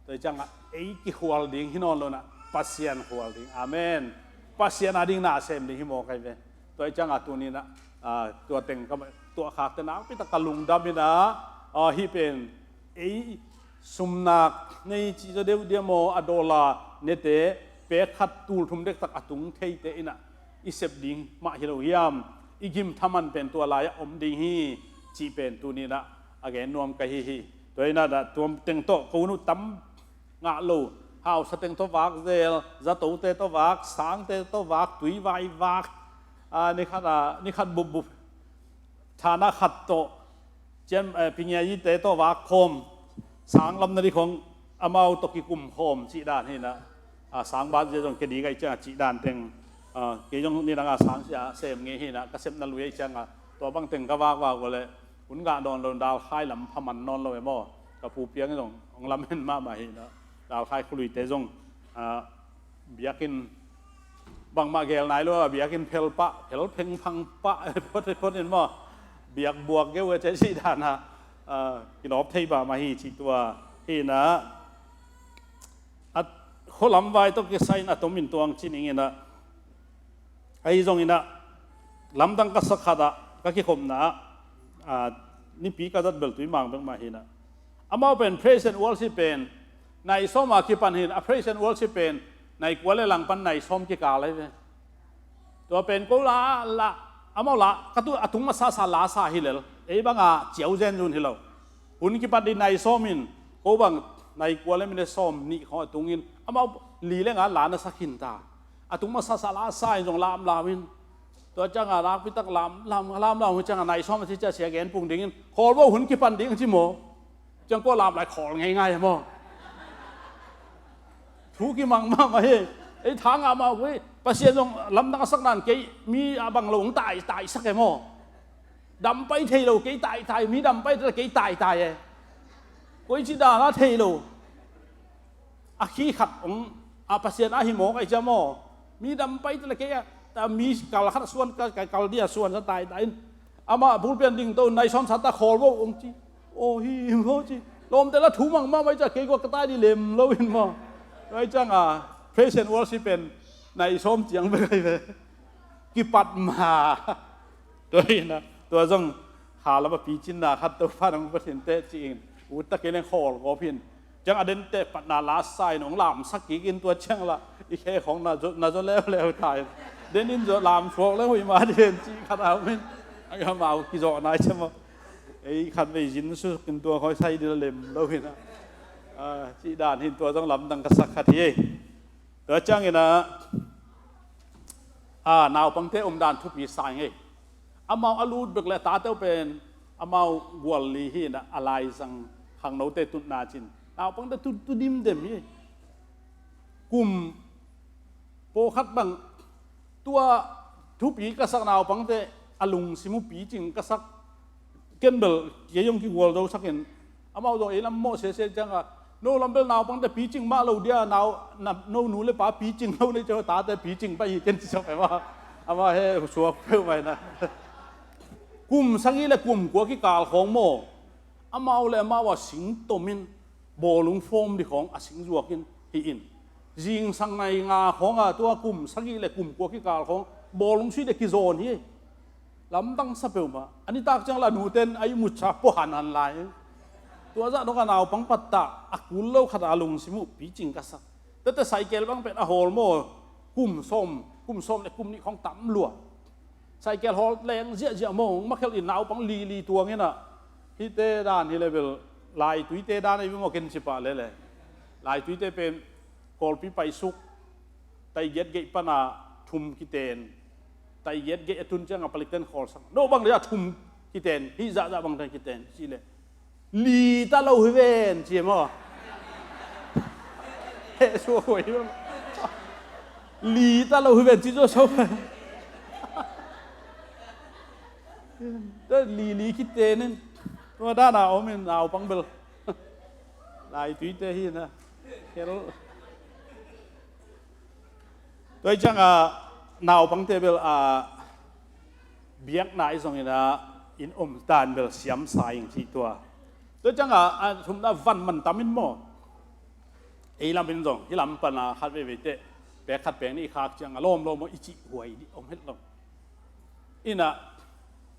Tua ciangah ei kikhual ding hi nawn lo inah Pasian khual ding. Amen. Pasian a ding na sem ding hi maw kai ve. Tua ciangah tuni inah, ah, tua teng ka tuahkhakte nakpi tak ka lungdam inah, ah, hih pen ei sumnak nei cih zaw deuh dia maw, a dawl a nete pek khat tul thum dektak a tung theite inah i sep ding mah hi lo hiam? I gim thaman pen tua lai-ah om ding hi, cih pen tuni inah a gen nuam ka hi hi. Tua inah tua teng tawh ko nu tam ngah lo, hausa teng tawh vak zel, zatote tawh vak, sangte tawh vak, tuivai vak, a, ni khat, a, ni khat bupbup, thana khat tawh, cian, eh, pingiaite tawh vak khawm, sang lam na ding khawng amau tawh kikum khawm cih dan hi inah, a, sang bat zia zong kei ding ahih ciangah cih dan teng, a, kei zong nidangah sang sia sem ngei hi inah ka sepna lui ahih ciangah tua bang teng ka vakvak uh leh hun ngah nawn lo, dalkhai lam pha man nawn lo e maw. Ka pu Piang zong hong lamen mahmah hi inah, dalkhai khuluite zong, a, biakinn bangmah gel nai lo a, biakinn phel pah, phel phengphang pah phot phot in maw, biak buak geu a cih dan a, a, kinawp thei mahmah hi cih tua hi inah, a, khualam vai tawh kisai in a tom in tuang ci ning inah, ahi zong inah lamdang ka sak khat ah ka kikhopna ah, a, Nipi ka zat bel Tuimang bek mah hi inah, amau pen praise and worship pen nai sawm a kipan hi inah, a praise and worship pen nai kua le lang pan nai sawm kikal ahi ve. Tua pen ko la, la, amau la, ka tu, a tung masasa la sa hi lel, ei banga ciau zenzen hi lo. Hun kipat ding nai sawm in, ko bang nai kua le minute sawm nih khawng a tung in, amau li le nga la na sa khin ta. A tung masasa la sa in zong lamlam in. Tua ciangah nakpi tak lamlam, lamlam hun ciangah nai sawm a ci ciah sia gen pung ding in, khawl bo, hun kipan ding ci maw. Ciang kua lam lai khawl ngeingai maw. Thu kimang mahmah hi. Ei, tha ngah mah uh hi. Pasian zong lamdang a sak nan kei mi a bang lo hong tai, taisak e maw. Dam pai thei lo kei taitai, mi dam pai thei lo kei taitai e. Koici dan a thei lo. A khi khat hong, a, Pasian a hi mawk ahih ciang maw. Mi dam pai thei lo kei a, ta mi kal khat a suan ka, ka kal dia suan sa taitai in. Amah bulpian ding to, nai sawm sa ta khawl bo hong ci. Aw hi maw ci. Lawmte la thu mang mahmah ahih ciang kei kua ka tai ding lem lo in maw. Tua ahih ciangah praise and worship pen nai sawm ciang bek ahi ve. Kipat mah. Tua hi inah, tua zong kha lam a picinna khat Topa nong Pasian teh ci-in ut tak in leng khawl gawp hi in. Ciang a dente patna la sa in hong lamsak kik in, tua ciang la i khe khawng na zaw, na zaw leuleu ta in. Den in zaw lam suak le hoih mah ding ci khat a om in. A, amau kizawh nai ciang maw. Ei, khat vei zin suk in tua khawi sai ding la lem lo hi inah. A, cih dan hi in, tua zong lamdang ka sak khat hi. Tua ciang inah, a, naupangte omdan thupi sa ing ei. Amau a lut bek le a tate uh pen amau gual li hi inah, a laizang khangnote tutna cin naupangte tu, tu dimdem hi. Kum pawlkhat bang tua thupi ka sak naupangte a lungsim uh picing ka sak. Ken bel kei zong kigual zo sak in, amau zong ei lam mawh sese ciangah, no lam bel naupangte picing mah lo dia, nau, na, no nu le pa picing lo nei ciang tate picing pai hi ken ci sak e maw. Amah he suak peuhmah inah. Kum sagih le kum kua kikal khawng maw, amau le amau a sing tom in bawlung fawm ding khawng a sing zuak in hi in. Zingsang nai nga khawngah tua kum sagih le kum kua kikal khawng bawlung sui le kizawn hi. Lamdang sa peuhmah. A nitak ciang la nuten a ihmut sa pua hanhan lai. Tua zah dong a naupang pattah a kul lo khat a lungsim uh picing ka sak. Tete cycle bang pen a hawl maw, kum sawm, kum sawm le kum nih khawng tam lua. Cycle hawl leng ziahziah maw, makhelh in naupang lili tuang inah. Hihte dan hi le bel, Laituite dan ahi maw ken ci pah lele. Laituite pen Kawlpi paisuk, tai giat geih pana thum kiten, tai giat geih a tun ciangah palikten khawlsak. No bang le a thum kiten, hih zahzah bangtan kiten ci le. Li ta lo hi ven ci maw. Heh suak huai hi ven. Li ta lo hi ven ci zo so. Lili kiten in. Tua dana om in naupang bel. Laituite hi inah. Khel. Tua hi ciangah naupangte bel a biakna i zongin ah in om dan bel siamsa ing cih tua. Tua hi ciangah a thumna van man tam in maw. Ei lam in zong hih lam pana khat veivei teh pek khat pek nih i khak ciangah lawmlawm maw i cih huai dih om het lo. Inah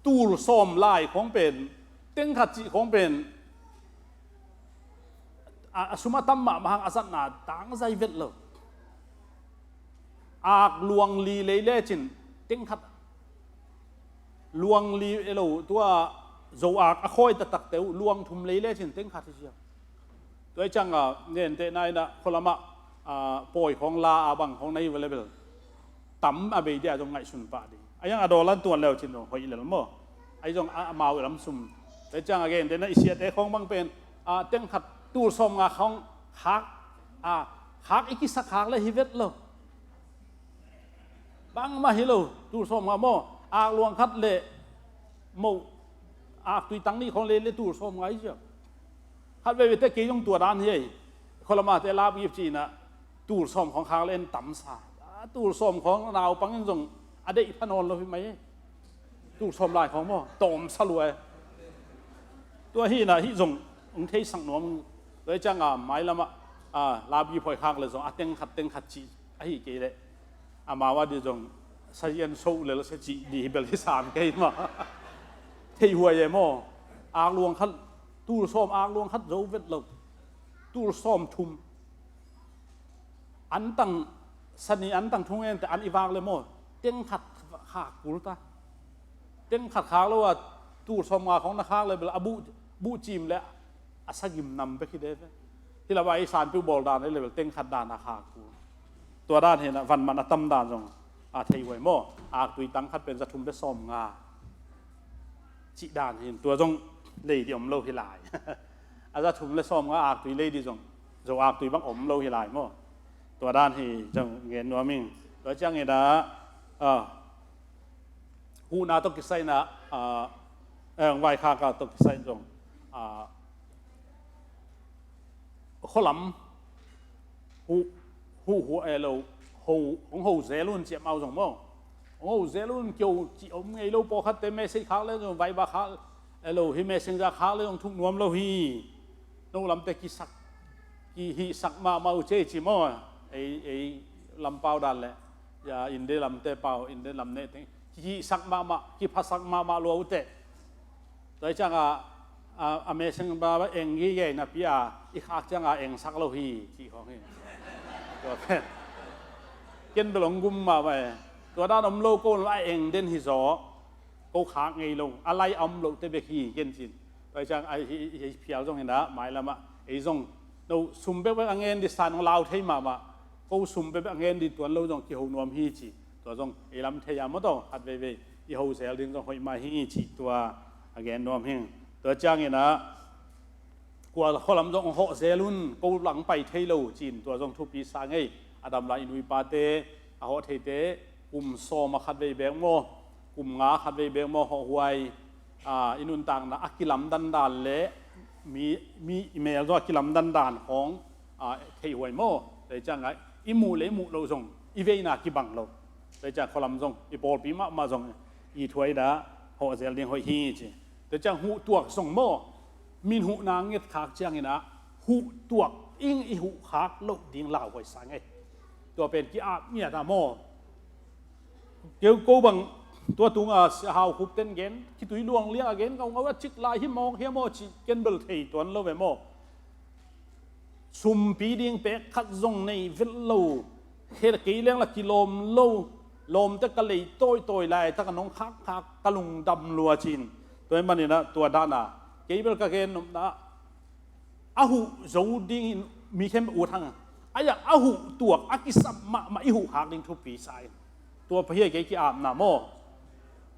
tul sawm lai khawng pen teng khat cih khawng pen a, a sum a tam mahmah hang a zatna tangzai vet lo. Ak luang li lei lecin teng khat, luang li elo tua zo ak a khawi taktakte uh luang thum lei lecin teng khat hi sia. Tua hi ciangah gentehna inah khualamah pawi khawng la a bang khawng na hi va le bel tam a bei dia zong ngaihsun pah ding. A hiang a dawl an tuan leu cin zong hoih lel maw. A hi zong a mau i lam sum. Tua hi ciangah gentehna i siate khawng bang pen teng khat tul sawm nga khawng khak, khak i kisak khak le hi vet lo. Bangmah hi lo, tul sawm nga maw. Ak luang khat le moh, ak tui tang nih khawng le le tul sawm nga hi sia. Khat veivei teh kei zong tua dan hi ei. Khualamate lapgip cinah tul sawm khawng khak le en tamsa. Tul sawm khawng naupang in zong a deih pha nawn lo hi mai ei. Tul sawm lai khawng maw tawmsa lua ei. Tua hinah hih zong hong theisak nuam. Tua hi ciangah mailamah lapgip hoi khak le zong a teng khat teng khat cih ahi kei leh amau a di zong sazian soh lel se cih di hi bel hi sam kei mah. Thei huai e maw. Ak luang khat, tul sawm ak luang khat zo vet lo. Tul sawm thum. Antang sani antang thung ente an i vak le maw. Teng khat khak kul ta. Teng khat khak lo a tul sawm nga khawng na khak le bel a buh, buh cim le a sagim nam bek hi de ve. Hi lamah i sanpiu bawl dan le bel teng khat dan a khak kul. Tua dan hinah van man a tam dan zong a thei huai maw. Ak tui tang khat pen za thum le sawm nga cih dan hin tua zong lei di om lo hi lai. A za thum le sawm nga ak tui lei di zong zo ak tui bang om lo hi lai maw. Tua dan hi zong gen nuam ing. Tua ciangin ah huhna tawh kisai inah vaikhak a tawh kisai zong khualam huh, huh, huh, eh, lo, ho, hong ho zel un ci amau zong maw. Hong ho zel un kio ci om ngei lo pawlkhatte message khak le zong Viber khak, eh, lo hi Messenger khak le zong thuk nuam lo hi. No lamte kisak, kihihsak mahmah uh cei ci maw. Ei, ei lampau dan le ya India lamte pau, India lam neh teng kihihsak mahmah, kiphasak mahmah lua uh teh. Tua hi ciangah a, a meseng ba eng gige napi a i khak ciangah engsak lo hi cih khawng hi. Tua pen ken bel hong gum mahmah e. Tua dan om lo ko lam a eng den hi zaw. Ko khak ngei lo a lai a om lote bek hi ken cin. Tua hi ciang a hi, hi phial zong hinah mailamah ei zong no sum bekbek a ngen di san hong lau thei mahmah. Ko sum bekbek a ngen di tuan lo zong kiho nuam hi ci. Tua zong ei lam thei a maw taw khat veivei i ho zel ding zong hoih mah hi ci tua a gen nuam hing. Tua cianginah kua khualam zong hawh zel un ko lang pai thei lo cin tua zong thupi sa ngei. A dam lai i nuipate a hawh theite kum sawm a khat vei bek maw, kum nga a khat vei bek maw hawh huai. I nuntakna a kilamdan dan le mi, mi i mel zong a kilamdan dan khawng thei huai maw. Tua ciangah i muh le i muh loh zong i veina kibang lo. Tua ciang khualam zong i pawlpi mahmah zong i thuai dah hawh zel ding hoih hi ci. Tua ciang huh tuak zong maw, min huhna nget khak cianginah huh tuak ing i huh khak loh ding lauhuai sa ngei. Tua pen ki-ap ngiat ah maw. Keu ko bang tua tunga Sia Hau Khup ten gen khitui luang liang a gen ngaungau a cik lai hi mawk hiam aw cih ken bel thei tuan lo ve maw. Sumpi ding pek khat zong nei vet lo. He kei leng la kilawm lo. Lawmte ka lei tawitawi laitak a nong khakkhak ka lungdam lua cin. Tua hi maninah tua dana kei bel ka gen nopna a huh zo dingin mi khempeuh ut hang a, a huh tuak a kisap mahmah i huh khak ding thupi sa in. Tua pahia kei ki-apna maw.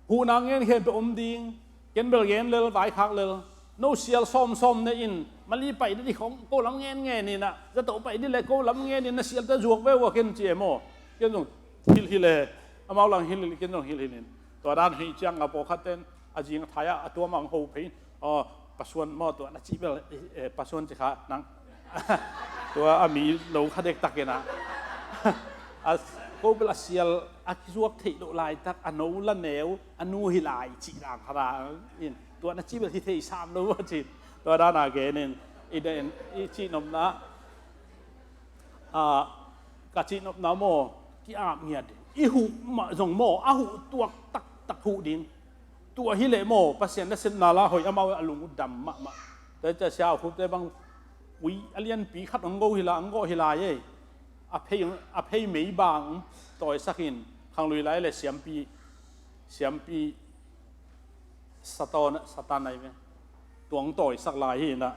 Huhna ngen khempeuh om ding. Ken bel gen lel vaikhak lel. No sial sawmsawm ne in mali pai dih khong ko lam ngen ngen inah zato pai dih le ko lam ngen in na sialte zuak ve ua ken ci e maw. Ken zong hilhil e. Amau lang hilhil ken zong hilhil in. Tua dan hih ciang a pawlkhat ten a zing a thai ah a tuam ang ho phei in. Aw, Pasuan maw tua na cih bel, eh, Pasuan ci kha nang. Tua a mi lo kha dektak inah. A Ko bel a sial a kizuak theih loh laitak, a no la neu, a nu hi lai cih dan khat a, in tua na ci bel hi thei sam lo a cin. Tua dan a gen in i den i cihnopna, a, ka cihnopna maw, ki-ap ngiat ding. I huh mah zong maw, a huh tuak taktak huh ding. Tua hi leh maw, Pasian nasepna la hoih, amau a lung uh dam mahmah. Tua hi ciah Sia Au Khup te bang, ui, a lianpi khat hong go hi la, hong gawh hi lai ei. A phei, a phei mei bang tawisak in, khanglui lai le siampi, siampi Satan, Satan ai ve. Tua hong tawisak lai hi inah,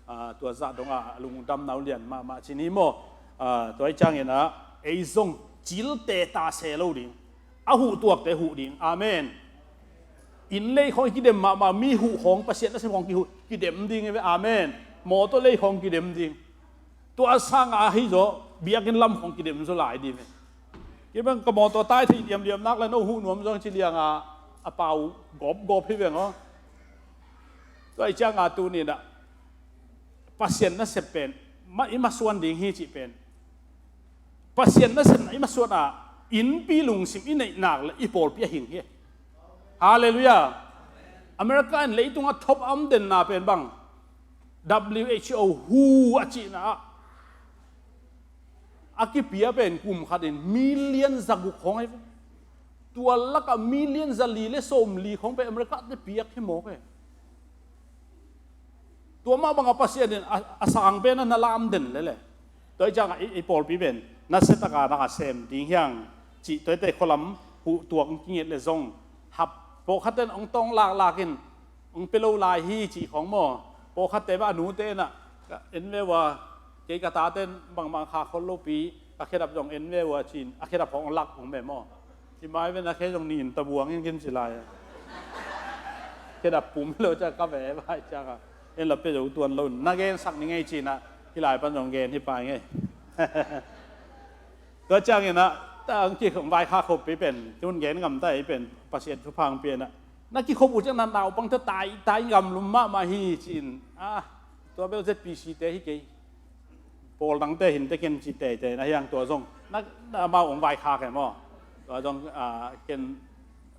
a, tua zah dongah a lungdamna uh lian mahmah cin hi maw? A, tua hi ciangin ah, ei zong cilte ta se lo ding. A huh tuakte huh ding. Amen. Inn lei khawng i kidem mahmah, mi huh khawng, Pasian nasem khawng kihuh, kidem ding hi ve. Amen. Mawtaw lei khawng kidem ding. Tua sangah ahi zaw, biakinn lam khawng kidem zaw lai ding hi ve. Kei bang ka mawtaw tai thei diamdiam nak le no huh nuam zong ci liangah a pau gawpgawp hi veng aw. Tua hi ciangah tuni inah Pasian nasep pen, ma, i masuan ding hi cih pen, Pasian nasepna i masuan ah, innpi lungsim i neih nak le i pawlpi a hing hi. Halleluiah. America in leitungah top a om denna pen bang, W H O, who a cihna ah, a kipia pen kum khatin million za guk khawng ahi ve. Tua lakah million za li le sawm li khawng pen America te piak hi mawk e. Tua mah bangah Pasian in a, a sang pen a na lam den lele. Tua hi ciangah i, i pawlpi pen nasia taka na sem ding hiang cih, tuate khualam huh tuak hong kinget le zong hap pawlkhatte in hong tawng laklak in hong pia lo lai hi cih khawng maw? Pawlkhatte mah a nute inah, ka en ve ua, kei ka tate in bangbang kha khol lopi, ka khedap zong en ve ua cin, a khedap khawng lak hong ve maw? Hi mai ve na khe zong nin tabuang in kin ci lai a. Khedap pum lo ciah ka ve vai ciangah en la pia zo tuan lo, na gensak ni ngei cinah, hi lai pan zong gen hi pai ngei. Tua ciangin ah, ta ang ki vaikhak khop pi pen, tun gen ngam ta i pen, Pasian thupha ang pi inah. Na kikhop uh ciang na naupang te tai, tai ngamlum mahmah hi ci-in. Ah, tua bel Z P C te hi kei. Pawl dangte hin te ken ci teitei na hiang tua zong. Na, na amau ong vaikhak e maw. Tua zong, ah, ken,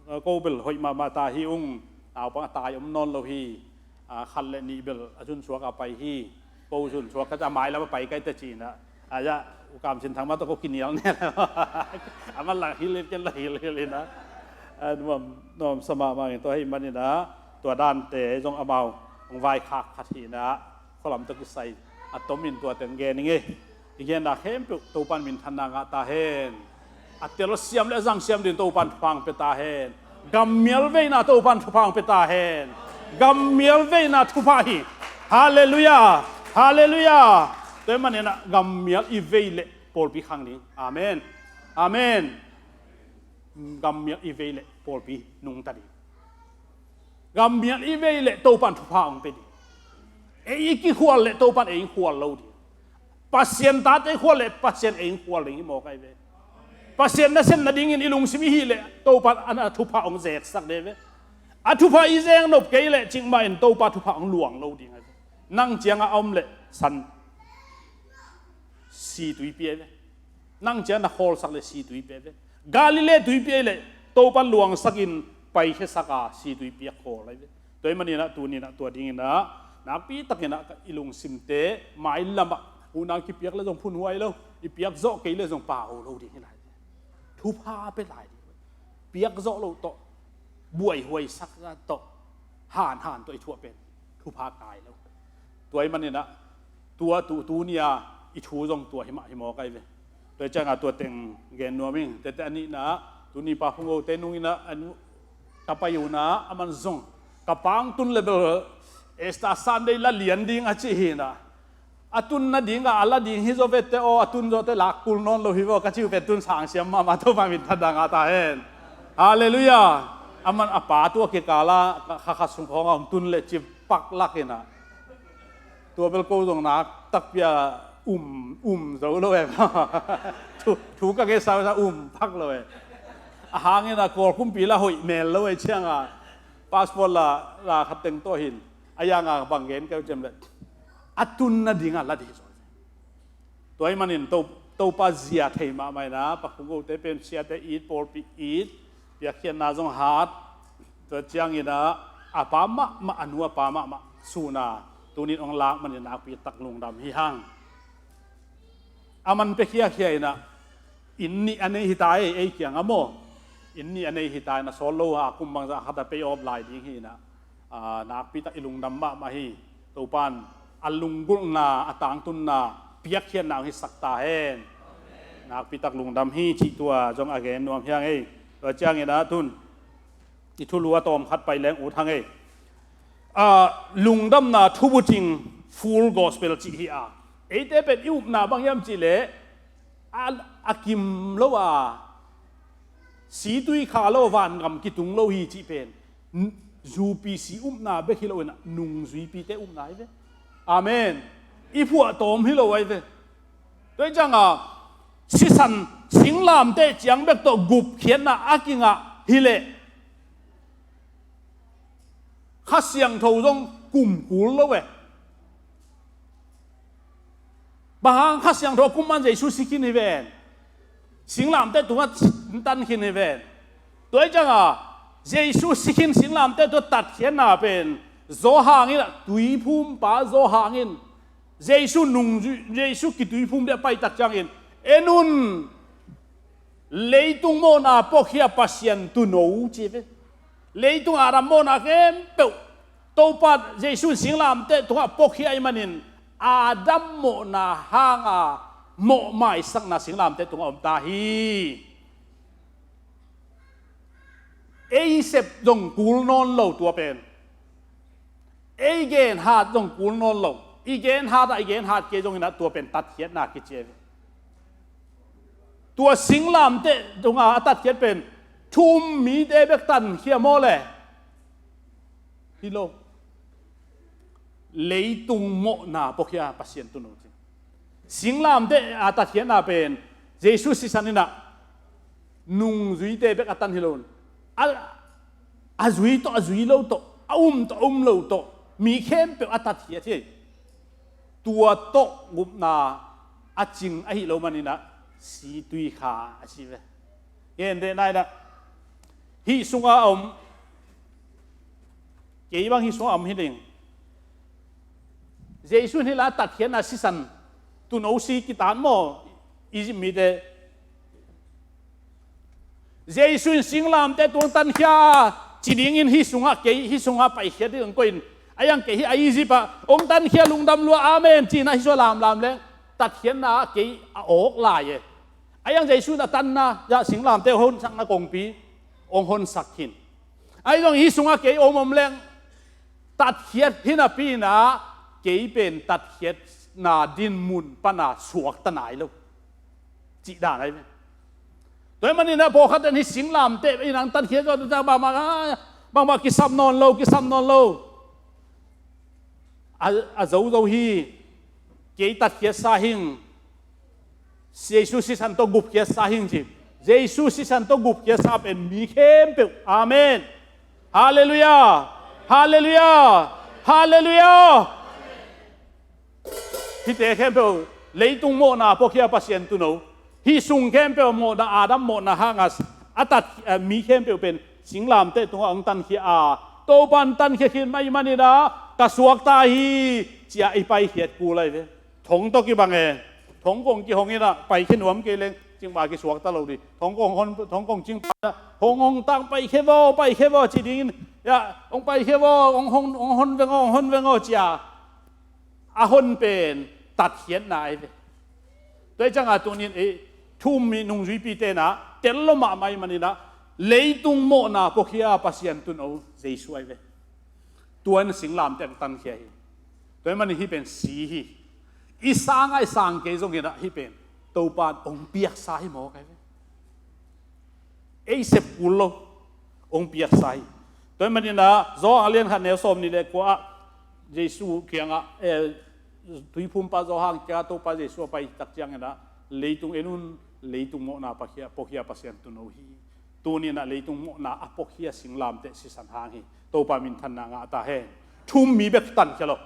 ah, ko bel hoih mahmah ta hi ung, naupang a tai om nawn lo hi. A, khat le nih bel a zunsuak a pai hi. Ko zunsuak ka ca mai lam a pai kai te ci inah. A, ya, U Kam Sin Thang mah tawh ko kinial nial. A man la hilhilh ken la hilhilh inah. A, nuam, nuam sa mahmah in tua hi man inah. Tua dante zong amau hong vaikhak khat hi inah. Khualam tawh kisai a tom in tua teng gen i ngei. I genna khempeuh Topan minthanna ngah ta hen. A telsiam le a zangsiam ding Topan thupha ang pia ta hen. Gammial veina Topan thupha ang pia ta hen. Gammial veina thupha hi. Halleluiah. Halleluiah. Tua hi man inah gammial i vei le pawlpi khang ding. Amen. Amen. Gammial i vei le pawlpi nungta ding. Gammial i vei le Topan thupha ang pia ding. Ei i kikhual le Topan ei khual lo ding. Pasian tate khual le Pasian ei khual ding hi mawk ahi ve. Pasian nasem nadingin i lungsim i hih le Topan a thupha hong zeksak de ve. A thupha i zek nop kei le cikmah in Topa thupha hong luang lo ding ahi ve. Nang ciangah a om le san si tuipi ahi ve. Nang ciang na khawlsak le si tuipi ahi ve. Galilee tuipi ahi le Topan luangsakin paikhiasak a si tuipi a khawl ahi ve. Tua hi man inah tuni inah tua ding inah nakpi tak inah i lungsimte mailamah huhna kipiak le zong phunhuai lo, i piak zawh kei le zong pau lo ding hi lai. Thupha pia lai ding. Piak zawh lo tawh, buaihuaisak tawh, hanhan tawh i thuah pen thupha kai lo. Tua hi man inah tua tu, tuni a i thu zong tua hi mah hi mawk ahi ve. Tua hi ciangah tua teng gen nuam ing. Tete a nihna ah tuni Pa Phung Go te nung inah a nu ka pai uh na, a man zong ka pang tun le bel Easter Sunday la lian ding a cih hi inah. A tun nadingah a la ding hi zaw vete aw, a tun zawte lak kul nawn lo hi vaw, ka ci uh pen tun sangsiam mahmah, Topa minthanna ngah ta hen. Halleluiah. A man a pa tua kikala kha kha sung khawngah hong tun le cipak lak inah. Tua bel ko zong nak takpi a um, um zo lo e. Thu, thu ka ngetsa sa um pak lo e. A hang inah Kawl kumpi la hoih mel lo e ciangah. Passport la, la khat teng tawh hin. A yangah bang gen keu ciam le. A tun nadingah la ding zaw. Tua hi manin to, Topa zia thei mahmah inah, Pa Khung Go te pen siate it, pawlpi it, piakkhiatna zong hat, tua cianginah a pa mahmah, a nu a pa mahmah suna tunin hong lak manin nakpi tak lungdam hi hang. A man pia khiakhia inah, inn nih a nei hi ta ei, ei kiang a maw? Inn nih a nei hi ta inah, sawl lo a kum bangzah khat a pay off lai ding hi inah, a, nakpi tak i lungdam mahmah hi. Topan a lunggulhna, a tangtunna, piakkhiatna hong hisak ta hen. Nakpi tak lungdam hi cih tua zong a gen nuam hi hang ei. Tua cianginah tun i thulu a tawm khat pai leng ut hang ei. A, lungdamna thubucing, Full Gospel cih hi a, eite pen i upna bang hiam cihleh, a, a kim lo a, situi kha lo vangam kitung lo hi cih pen, n-, zupi si upna bek hi lo inah, nungzuipite upna hi ve. Amen. I phuahtawm hi lo ahi ve. Tua hi cianga sisan singlamteh ciang bek tawh gupkhiatna a kingah hileh, Kha Siangtho zong kumkul lo e. Bang hang? Kha Siangtho a kum man Jesu si khin hi ven. Singlamteh tungah tan khin hi ven. Tua hi cianga Jesu si khin singlamteh tua tatkhiatna pen Johan in ah, tuiphumpa Johan in Jesu nung, Jesu kituiphum dia paitak ciangin, en un, leitung mawhna puakhia Pasian tuuno ci ve. Leitung Adam mawhna khempeuh Topa Jesu in singlamteh tungah puakhia ahih manin Adam mawhna hanga mawhmaisakna singlamteh tungah om ta hi. Ei sep zong kul nawn lo tua pen. Ei genhat zong kul nawn lo. I genhat ah, i genhat kei zongin ah tua pen tatkhiatna kici hi. Tua singlamteh tunga a tatkhiat pen thu um mite bek tankhia maw le? Hi lo. Leitung mawhna puakhia Pasian tuuno ci. Singlamteh a tatkhiatna pen Jesu sisan in ah nungzuite bek a tan hi lo. A, a zui tawh, a zui lo tawh, a um tawh, a um lo tawh, mi khempeuh a tatkhiat hi. Tua tawh gupna a cing ahih lo manin ah situi kha a ci ve. Gen deh nai dah. Hih sunga a om, kei bang hih sunga a om hi ding. Jesu in hih lai tatkhiatna sisan tuuno si kitan maw? Egypt mite. Jesu in singlamteh tung tankhia ci dingin hih sungah kei, hih sungah paikhiat ding hong koih in. A iang kei hih a Egypt ah hong tankhia lungdam lua, amen ci-in ah hih sungah lamlam leng tatkhiatna ah kei a awk lai e. A iang Jesu in a tanna, ya, singlamteh hong honsakna kongpi hong honsak khin. Ahi zong hih sungah kei om om leng tatkhiat hi napi-in ah kei pen tatkhiatna dinmun pana suakta nai lo. Cih dan ahi ve. Tua ahih manin ah pawlkhat in hih singlamteh in ang tatkhiat zo, bangmah, bangmah kisam nawn lo, kisam nawn lo. A, a zo zo hi. Kei tatkhiatsa hing. Jesu sisan tawh gupkhiatsa hing ci. Jesu sisan tawh gupkhiatsa pen mi khempeuh. Amen. Halleluiah. Halleluiah. Halleluiah. Hihte khempeuh leitung mawhna puakhia Pasian tuuno. Hih sung khempeuh mawhna, Adam mawhna hanga a tat, eh, mi khempeuh pen singlamteh tungah hong tankhia a, Topan tankhia khin mah ahih manin ah ka suakta hi, ci-a i paikhiat kul ahi ve. Thong tawh kibang e. Thong kong kihong in ah paikhia nuam kei leng cingpa kisuakta lo ding. Thong kong hon, thong kong cingpa in ah hong hong tang, paikhia vaw, paikhia vaw ci dingin, ya, hong paikhia vaw, hong hon, hong hon veng aw, hong hon veng aw ci-a a hon pen tatkhiatna ahi ve. Tua hi cianga tunin ei thu um mi nungzuipite in ah tel lo mahmah ahih manin ah leitung mawhna puakhia Pasian tuuno Jesu ahi ve. Tua in singlamteh hong tankhia hi. Tua ahih manin hih pen si hi. I sang a i sang kei zongin ah hih pen Topan hong piaksa hi mawk ahi ve. Ei sep kul lo, hong piaksa hi. Tua ahih manin ah Johan a lian khat neu sawmnih le kua ah Jesu kiangah, eh, tuiphumpa Johan kiangah Topa Jesu a paitak ciangin ah, leitung en un, leitung mawhna puakhia, puakhia Pasian tuuno hi. Tunin ah leitung mawhna a puakhia singlamteh sisan hang hi. Topa minthanna ngah ta hen. Thu um mi bek tankhia lo.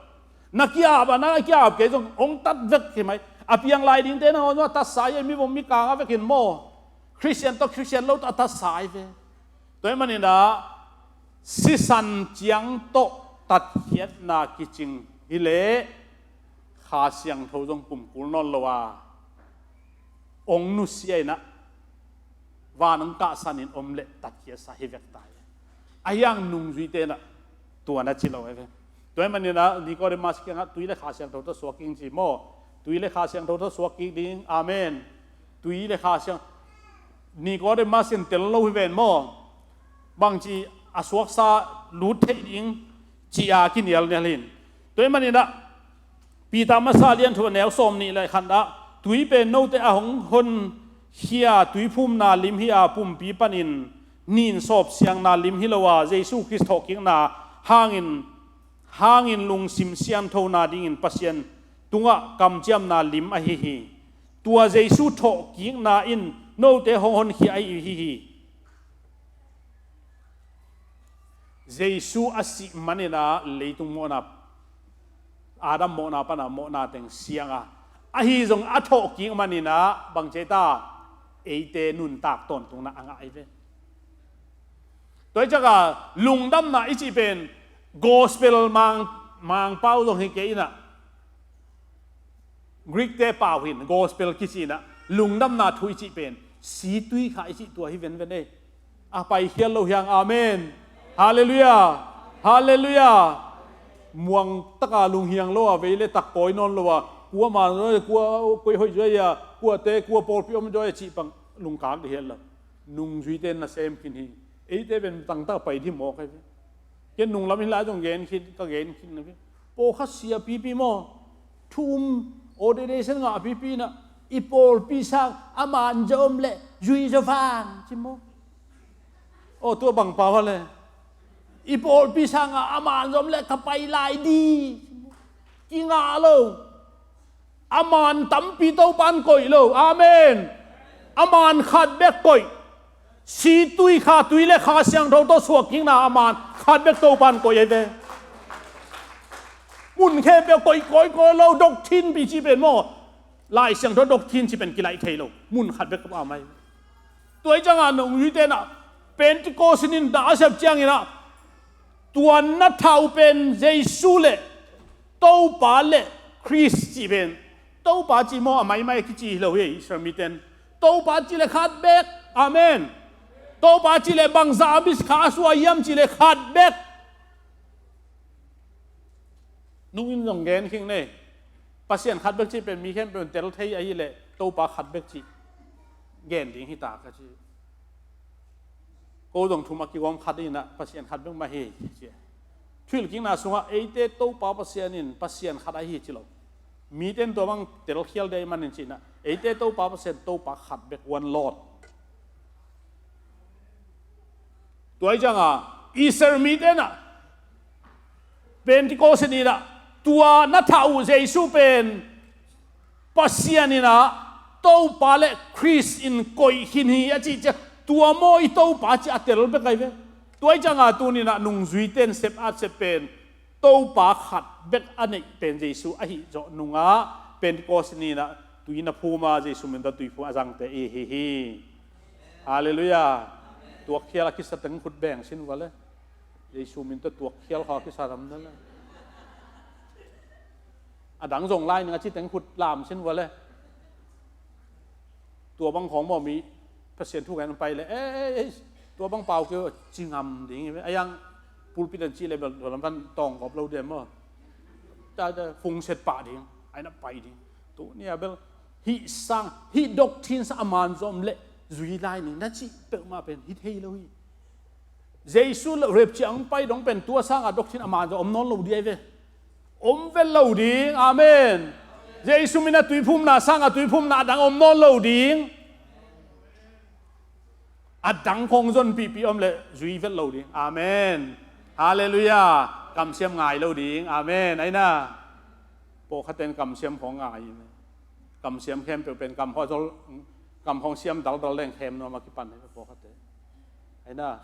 Na ki-ap a, na ki-ap kei zong hong tat vek hi mai. A piang lai dingte nangawn zong a tatsa hi, mi vom mi kang a vekin maw, Khristian tawh Khristian lo tawh a tatsa hi ve. Tua ahih manin ah sisan ciang tawh tatkhiatna kicing hileh Kha Siangtho zong pumkul nawn lo a, hong nusia in ah van hong kahsanin om leh tatkhiatsa hi vek ta hi. Ahi hang nungzuite in ah tua na ci lo hi ve. Tua ahih manin ah Nicodemus kiangah tui le Kha Siangtho tawh suak kik in ci maw, tui le Kha Siangtho tawh suak kik ding. Amen. Tui le Kha Siang, Nicodemus in tel lo hi ven maw, bangci a suaksa lut theih ding ci-a kinialnial hi. Tua ahih manin ah Peter masa lian thum a neu sawmnih le khat ah, tui pen note a hong honkhia tuiphumna lim hi a, pumpi panin nin sawpsiangna lim hi lo a, Jesu Khrist thawhkikna hangin, hangin lungsim sianthona dingin Pasian tungah kamciamna lim ahi hi. Tua Jesu thawhkikna in note hong honkhia ahi hi. Jesu a sih manin ah leitung mawhna, Adam mawhna pan a mawhna teng siang a, ahi zong a thawhkik manin ah bang ci ta, eite nuntak tawntungna a ngah hi ve. Tua hi ciangah lungdamna i cih pen gospel mang, Mangpau zong hi kei in ah, Greek-te pau hi in gospel kici in ah, lungdamna thu i cih pen situikha i cih tua hi venven ei. A paikhial lo hi hang. Amen. Halleluiah. Halleluiah. Muang taka lunghiang lo a, vei le tak kawi nawn lo a, kua man zaw, kua koih hoih zaw a, kuate kua pawlpi om zaw a cih bang lungkak dih hi lo. Nungzuite nasem khin hi. Eite pen tangtak pai dih mawk hi. Ken nunglam hi lai zong gen khin, ka gen khin na hi. Pawlkhat sia pipi maw, thu um, ordination ngah pipi in ah, i pawlpi sang a man zaw om leh zui zaw vang ci maw. Aw, tua bang pau a le. I pawlpi sang a a man zaw om leh ka pai lai di ci maw. Kingah lo. A man tampi Topan koih lo. Amen. A man khat bek koih. Situikha, tui le Kha Siangtho tawh suakkikna a man khat bek Topan koih ahi ve. Mun khempeuh koih kawikawi lo, doctrine pi ci pen maw, Lai Siangtho doctrine ci pen kilaih thei lo. Mun khat bek a mai. Tua hi ciangah nungzuite in ah Pentecost in ah a sep ciangin ah, tua na thah uh pen Jesu le Topa le Khrist cih pen, Topa cih maw a maimai a kici hi lo hi Israel mite in. Topa cih le khat bek. Amen. Topa cih le bangzah a mi kha a suah hiam cih le khat bek. Nung in zong gen khing nei. Pasian khat bek cih pen mi khempeuh in tel thei ahih leh Topa khat bek cih gen ding hi ta ka ci. Ko zong thum a kigawm khat in ah Pasian khat bek mah hi ci. Thuhilhkikna sungah eite Topa Pasian in Pasian khat ahi ci lo. Mite in tua bang telkhial dih ahih manin ci in ah, eite Topa Pasian Topa khat bek, one Lord. Tua hi ciangah Israel mite in ah Pentecost ni in ah tua na thah uh Jesu pen Pasian in ah Topa le Khrist in koih khin hi a cih ciang, tua maw i Topa cih a tel bek ahi ve. Tua hi ciangah tuni in ah nungzuite in sep a sep pen Topa khat bek a neih pen Jesu ahi zawh nungah Pentecost ni in ah tui na phum a, Jesu min tawh tui phum a zangte i hi hi. Halleluiah. Tuakkhial a kisa teng khut beng sin vua le. Jesu min tawh tuakkhial kha a kisa lam na le. A dang zong lai ning a ci teng khut lam sin vua le. Tua bang khawng maw mi Pasian thu gen pai le, eh, eh, eh, tua bang pau keu ci ngam ding hi ve. A yang pulpit an ci le bel tua lam pan tawng gawp lo diam maw. Ta, ta, fungset pah ding, ai na pai ding. Tu ni a bel hih sang, hih doctrine sang a man zom le zui lai ning na ci peuhmah pen hi thei lo hi. Jesu le rapture hong pai dong pen tua sanga doctrine a man zom om nawn lo ding ahi ve. Om vet lo ding. Amen. Jesu min a tuiphumna sanga tuiphumna a dang om nawn lo ding. A dang khawng zonpihpih om le zui vet lo ding. Amen. Halleluiah. Kamsiam ngai lo ding. Amen. Aina. Pawlkhatte in kamsiam khawng ngai. Kamsiam khempeuh pen kam khawng zol, kam khawng siam daldal leng khem nuam a kipan hi pawlkhatte. Aina.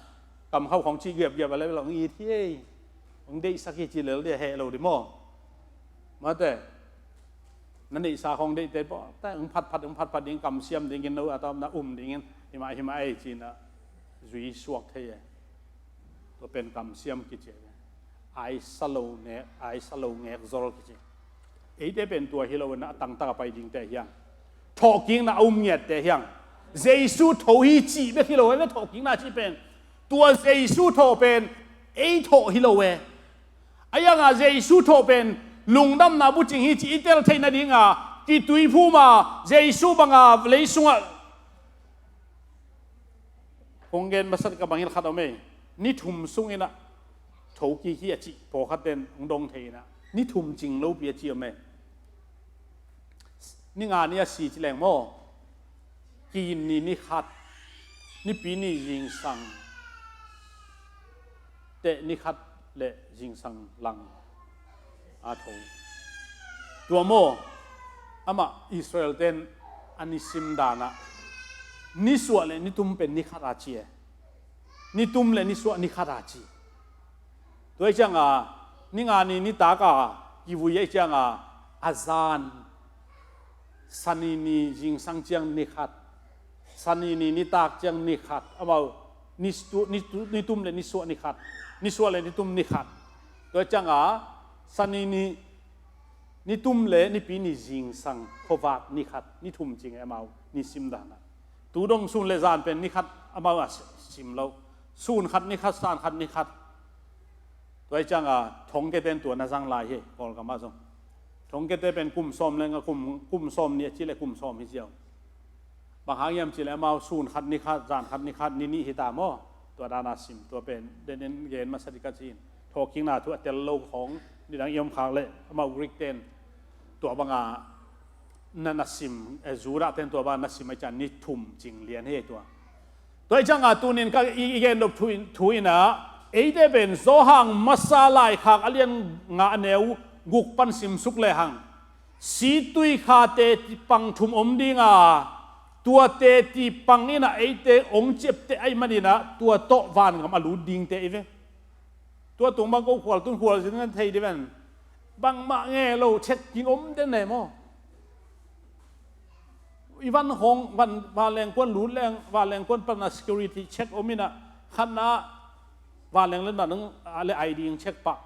Kam khauh khawng cih giapgiap a le hong it hi ei. Hong deihsak hi ci lel ding a heh lo ding maw. Mate. Na neihsa khawng deihte pawh ta hong phatphat hong phatphat ding, kamsiam dingin no a tawpna um dingin himah himah ei cinah zui suak thei e. Tua pen kamsiam kici e. Aisa lo ngek, aisa lo ngek zol kici. Eite pen tua hi lo in a tangtak a pai dingte hiang, thawhkikna a um ngiatte hiang, Jesu tho hi cih bek hi lo e, thawhkikna cih pen. Tua Jesu thawh pen ei thawh hi lo e. A hianga Jesu thawh pen lungdamna bucing hi cih i tel theih nadinga kituiphuma Jesu banga leisungah kong gen masa ka bangin khat om ei. Ni thum sunginah thokik hi a cih pawlkhatten hong dong thei inah ni thum cing lopi a ci om ei. Ni nga ni a si ci leng maw, kin ni ni khat, nipi ni zingsang teh ni khat le zingsang lang a tho. Tua maw, amah Israel ten a nisim danah nisuah le nitum pen ni khat a ci e. Nitum le nisuah ni khat a ci. Tua hi cianga ni nga ni nitaka kivui ahi cianga a zan Sani ni zingsang ciang ni khat, Sani ni nitak ciang ni khat, amau nitu- nitu- nitum le nisuah ni khat, nisuah le nitum ni khat. Tua cianga Sani ni nitum le nipi ni zingsang khuavak ni khat, ni thum cing e amau nisim danah. Tu dong sun le zan pen ni khat amau a si- sim lo. Sun khat ni khat, san khat ni khat. Tua hi cianga thongkete in tua na zang lai hi Kawlgam ah zong. Thongkete pen kum sawm le nga kum, kum sawm ni a ci le kum sawm hi ziau. Bang hang hiam ci le amau sun khat ni khat, zan khat ni khat, ni nih hi ta maw? Tua dana sim, tua pen den in gen masa ding ka ci in. Thawhkikna thu a tel lo khawng nidang i om khak le amau Greek ten tua banga na na sim, eh, Judah ten tua banga na sim ahi ciang ni thum cing lian hi tua. Tua hi cianga tunin ka i, i gen dop thu in, thu inah eite pen Johan masa laikhak a lian nga a neu guk pan simsuk lehang, situi kha teti pang thum om dinga, tua teti pang inah eite ong ciapte ahi maninah tua tawh vangam a lut dingte i ve. Tua tung bang ko khual tun khual zin kan thei di ven. Bangmah nge lo, check king om den ne maw? I van hong, van, vanleng kuan lut leng, vanleng kuan pana security check om inah, khatna vanleng le nanung, a le I D ing check pah.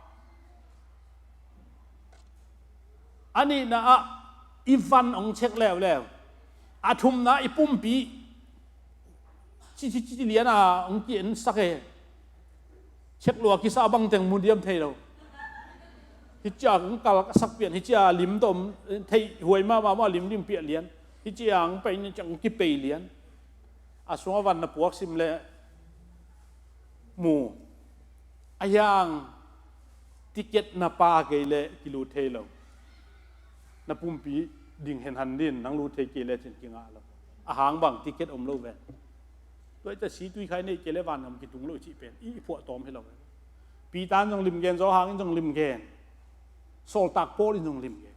A nihna ah i van ong check leuleu. A thumna i pumpi. Ci, ci, ci, ci liana ong ki en sak e. Check lua kisa bang teng mu diam thei lo. Hicia ong kal sak pian, hicia lim tawh om thei huai mahmah maw, lim lim piah lian. Hicia ong pai ni ciang ong kipei lian. A sunga van na puak sim le mu. A hiang ticket na pa kei le kilut thei lo. Na pumpi ding henhan din, nang lut thei kei le cin kingah lo. A hang bang ticket om lo ven. Tua i ta situi khai nei kei le vangam kitung lo i cih pen i phuah tawm hi lo. Peter in zong lim gen, Johan in zong lim gen. Sawltak Paul in zong lim gen.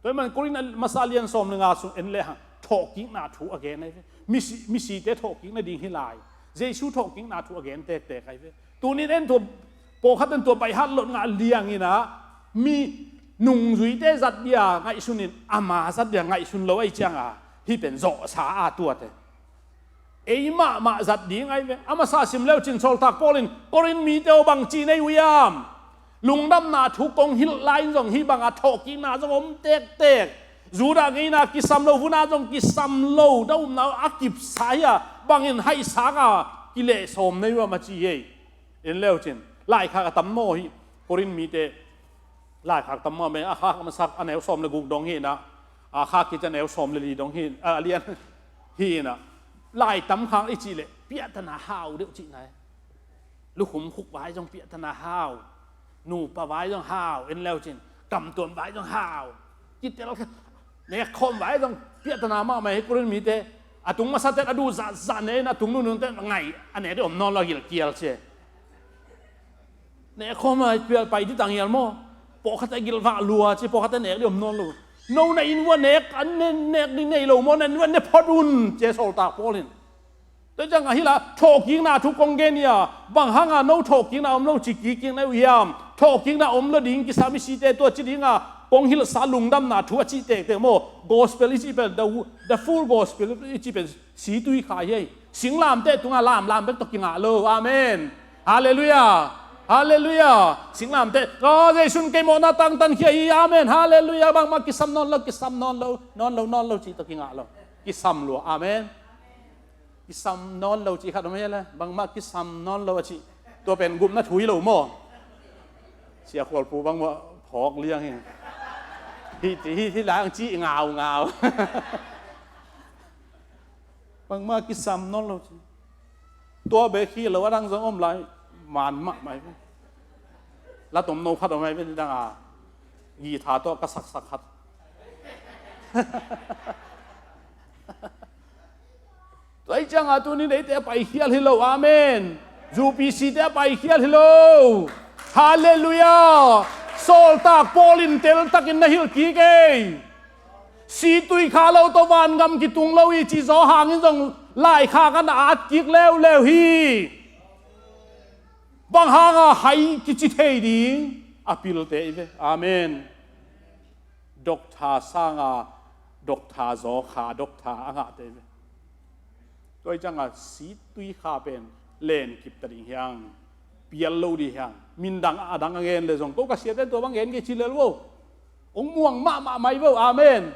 Tua hi man Korin a masa lian sawm le nga sung en lehang thawhkikna thu a gen ahi ve. Misi, misite thawhkik nading hi lai. Jesu thawhkikna thu a gen tektek ahi ve. Tunin en tua pawlkhat in tua baihat lot ngah lianginah mi nungzuite zat dia ngaihsunin ama zat dia ngaihsun lo ahi cianga hih pen zawhsa a tuate. Ei mahmah zat ding ahi ve. A masa sim leu cin Sawltak Paul in Korin mite aw bang ci nei uh hiam? Lungdamna thu kong hilh lai in zong hih banga thawhkikna zong om tektek. Judah ngeina kisam lo, vuna zong kisam lo, da umna a kipsa hi a, bangin haihsaka kileh sawm nei uh hiam a ci hi ei. En leu cin laikhak a tam maw hih Korin mite. Laikhak tam mah me, a khak a masak a neu sawm le guk dong hi inah, a khak khit a neu sawm le li dong hi, a lian hi inah. Lai tam khak i cih leh piahtana hau deuh cihna e. Lukhum khuk vai zong piahtana hau. Nupa vai zong hau, en leu cin. Kamtuam vai zong hau. Kitel kha. Nek khawm vai zong piahtana mahmah hi Korin mite. A tung masate a duh zahzah ne in a tung nunungte ngaih a nek deuh om nawn lo a gilkial ci e. Nek khawm a pial pai dih tang hial maw? Pawlkhat a gilvah lua ci, pawlkhat a nek dih om nawn lo. No na inn vua nek, an ne, nek dih nei lo maw? Na inn vua ne phot un ci e Sawltak Paul in. Tua ciang a hi la, thawhkikna thu kong gen hi a, bang hanga no thawhkikna om lo ci kikik na uh hiam? Thawhkikna om lo ding kisam i site tua ci dinga, Kong hilhsa lungdamna thu a cih tektek maw, gospel i cih pen, the, the full gospel i cih pen, si tui kha hi. Singlamteh tungah lamlam bek tawh kingah lo. Amen. Halleluiah. Halleluiah. Singlamteh, oh, Jesuh in kei mawhna tangtan khia hi. Amen. Halleluiah. Bangmah kisam nawn lo, kisam nawn lo, nawn lo, nawn lo cih tawh kingah lo. Kisam lua. Amen. Kisam nawn lo cih khat om hi le, bangmah kisam nawn lo a cih. Tua pen gupna thu hi lo maw? Sia Khualpu bangmah phawk liang hi. Hi, hi, hi lang cih ngaungau. Bangmah kisam nawn lo cih. Tua bek hi lo, a dang zong om lai. Man mahmah hi. La tomno khat om hi ve, dang a. Guitar tawh ka saksak khat. Tua hi ciangah tuni neite a paikhial hi lo. Amen. U P C te a paikhial hi lo. Halleluiah. Sawltak Paul in teltakin na hilh kik ei. Si tui kha lo tawh vangam kitung lo hi cih zaw hangin zong laikhak ah na at kik leuleu hi. Bang hanga hai kici thei ding a pilte hi ve. Amen. Doctor sanga doctor zaw kha, doctor a ngahte hi ve. Tua hi ciangah si tui kha pen len kipta ding hiang, pial lo ding hiang. Min dang a dang a gen le zong, ko ka siate tua bang gen kei ci lel vo. Hong muang mahmah mai vo. Amen.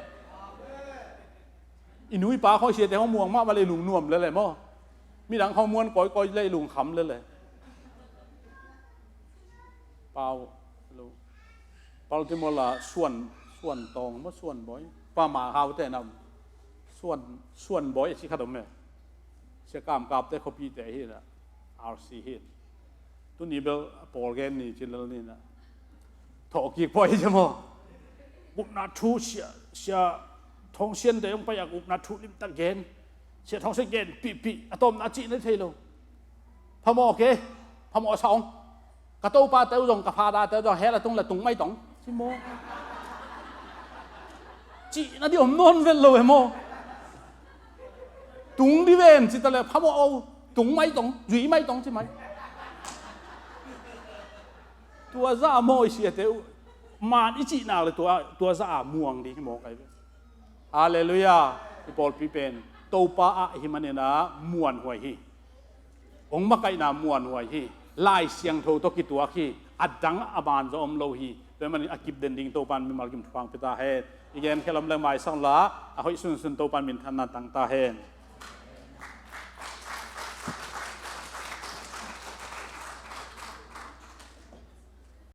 I nu i pa khawng siate hong muang mahmah le i lungnuam lele maw. Midang khawng muan kawikawi le i lungkham lele. Pau, hello. Baltimore la Suan, Suan Tawng maw, Suan Bawi. Pa Ma Hau te nam. Suan, Suan Bawi a ci khat om e. Sia Kam Kap te khuapite hi na. R C hi. Tuni bel a pawl gen ni ci lel ni na. Thawh kik poi hi maw. Upna thu sia, sia Thawng Sian te hong pai a upna thu limtak gen. Sia Thawng Sian gen pihpih a tawpna a cihna thei lo. Phamawh ke, phamawh sa ong. Ka topa teu zong, ka fada teu zong hell a tung le tung mai tong ci maw. Cihna dih om nawn vet lo e maw. Tung dih ven ci ta le phamawh o, tung mai tong, zui mai tong ci mai. Tua zah a maw i siate uh, man i cihnak le tua, tua zah a muang ding hi maw kai ve. Halleluiah. I pawlpi pen Topa ah hi manin a muanhuai hi. Hong makaihna muanhuai hi. Lai Siangtho tawh kituak hi. A dang a man zaw om lo hi. Tua hi manin a kip den ding Topa in mimal kim thupha hong pia ta hen. I gen khial om leng maisak unla, a hoih sunsun Topa in minthanna tang ta hen.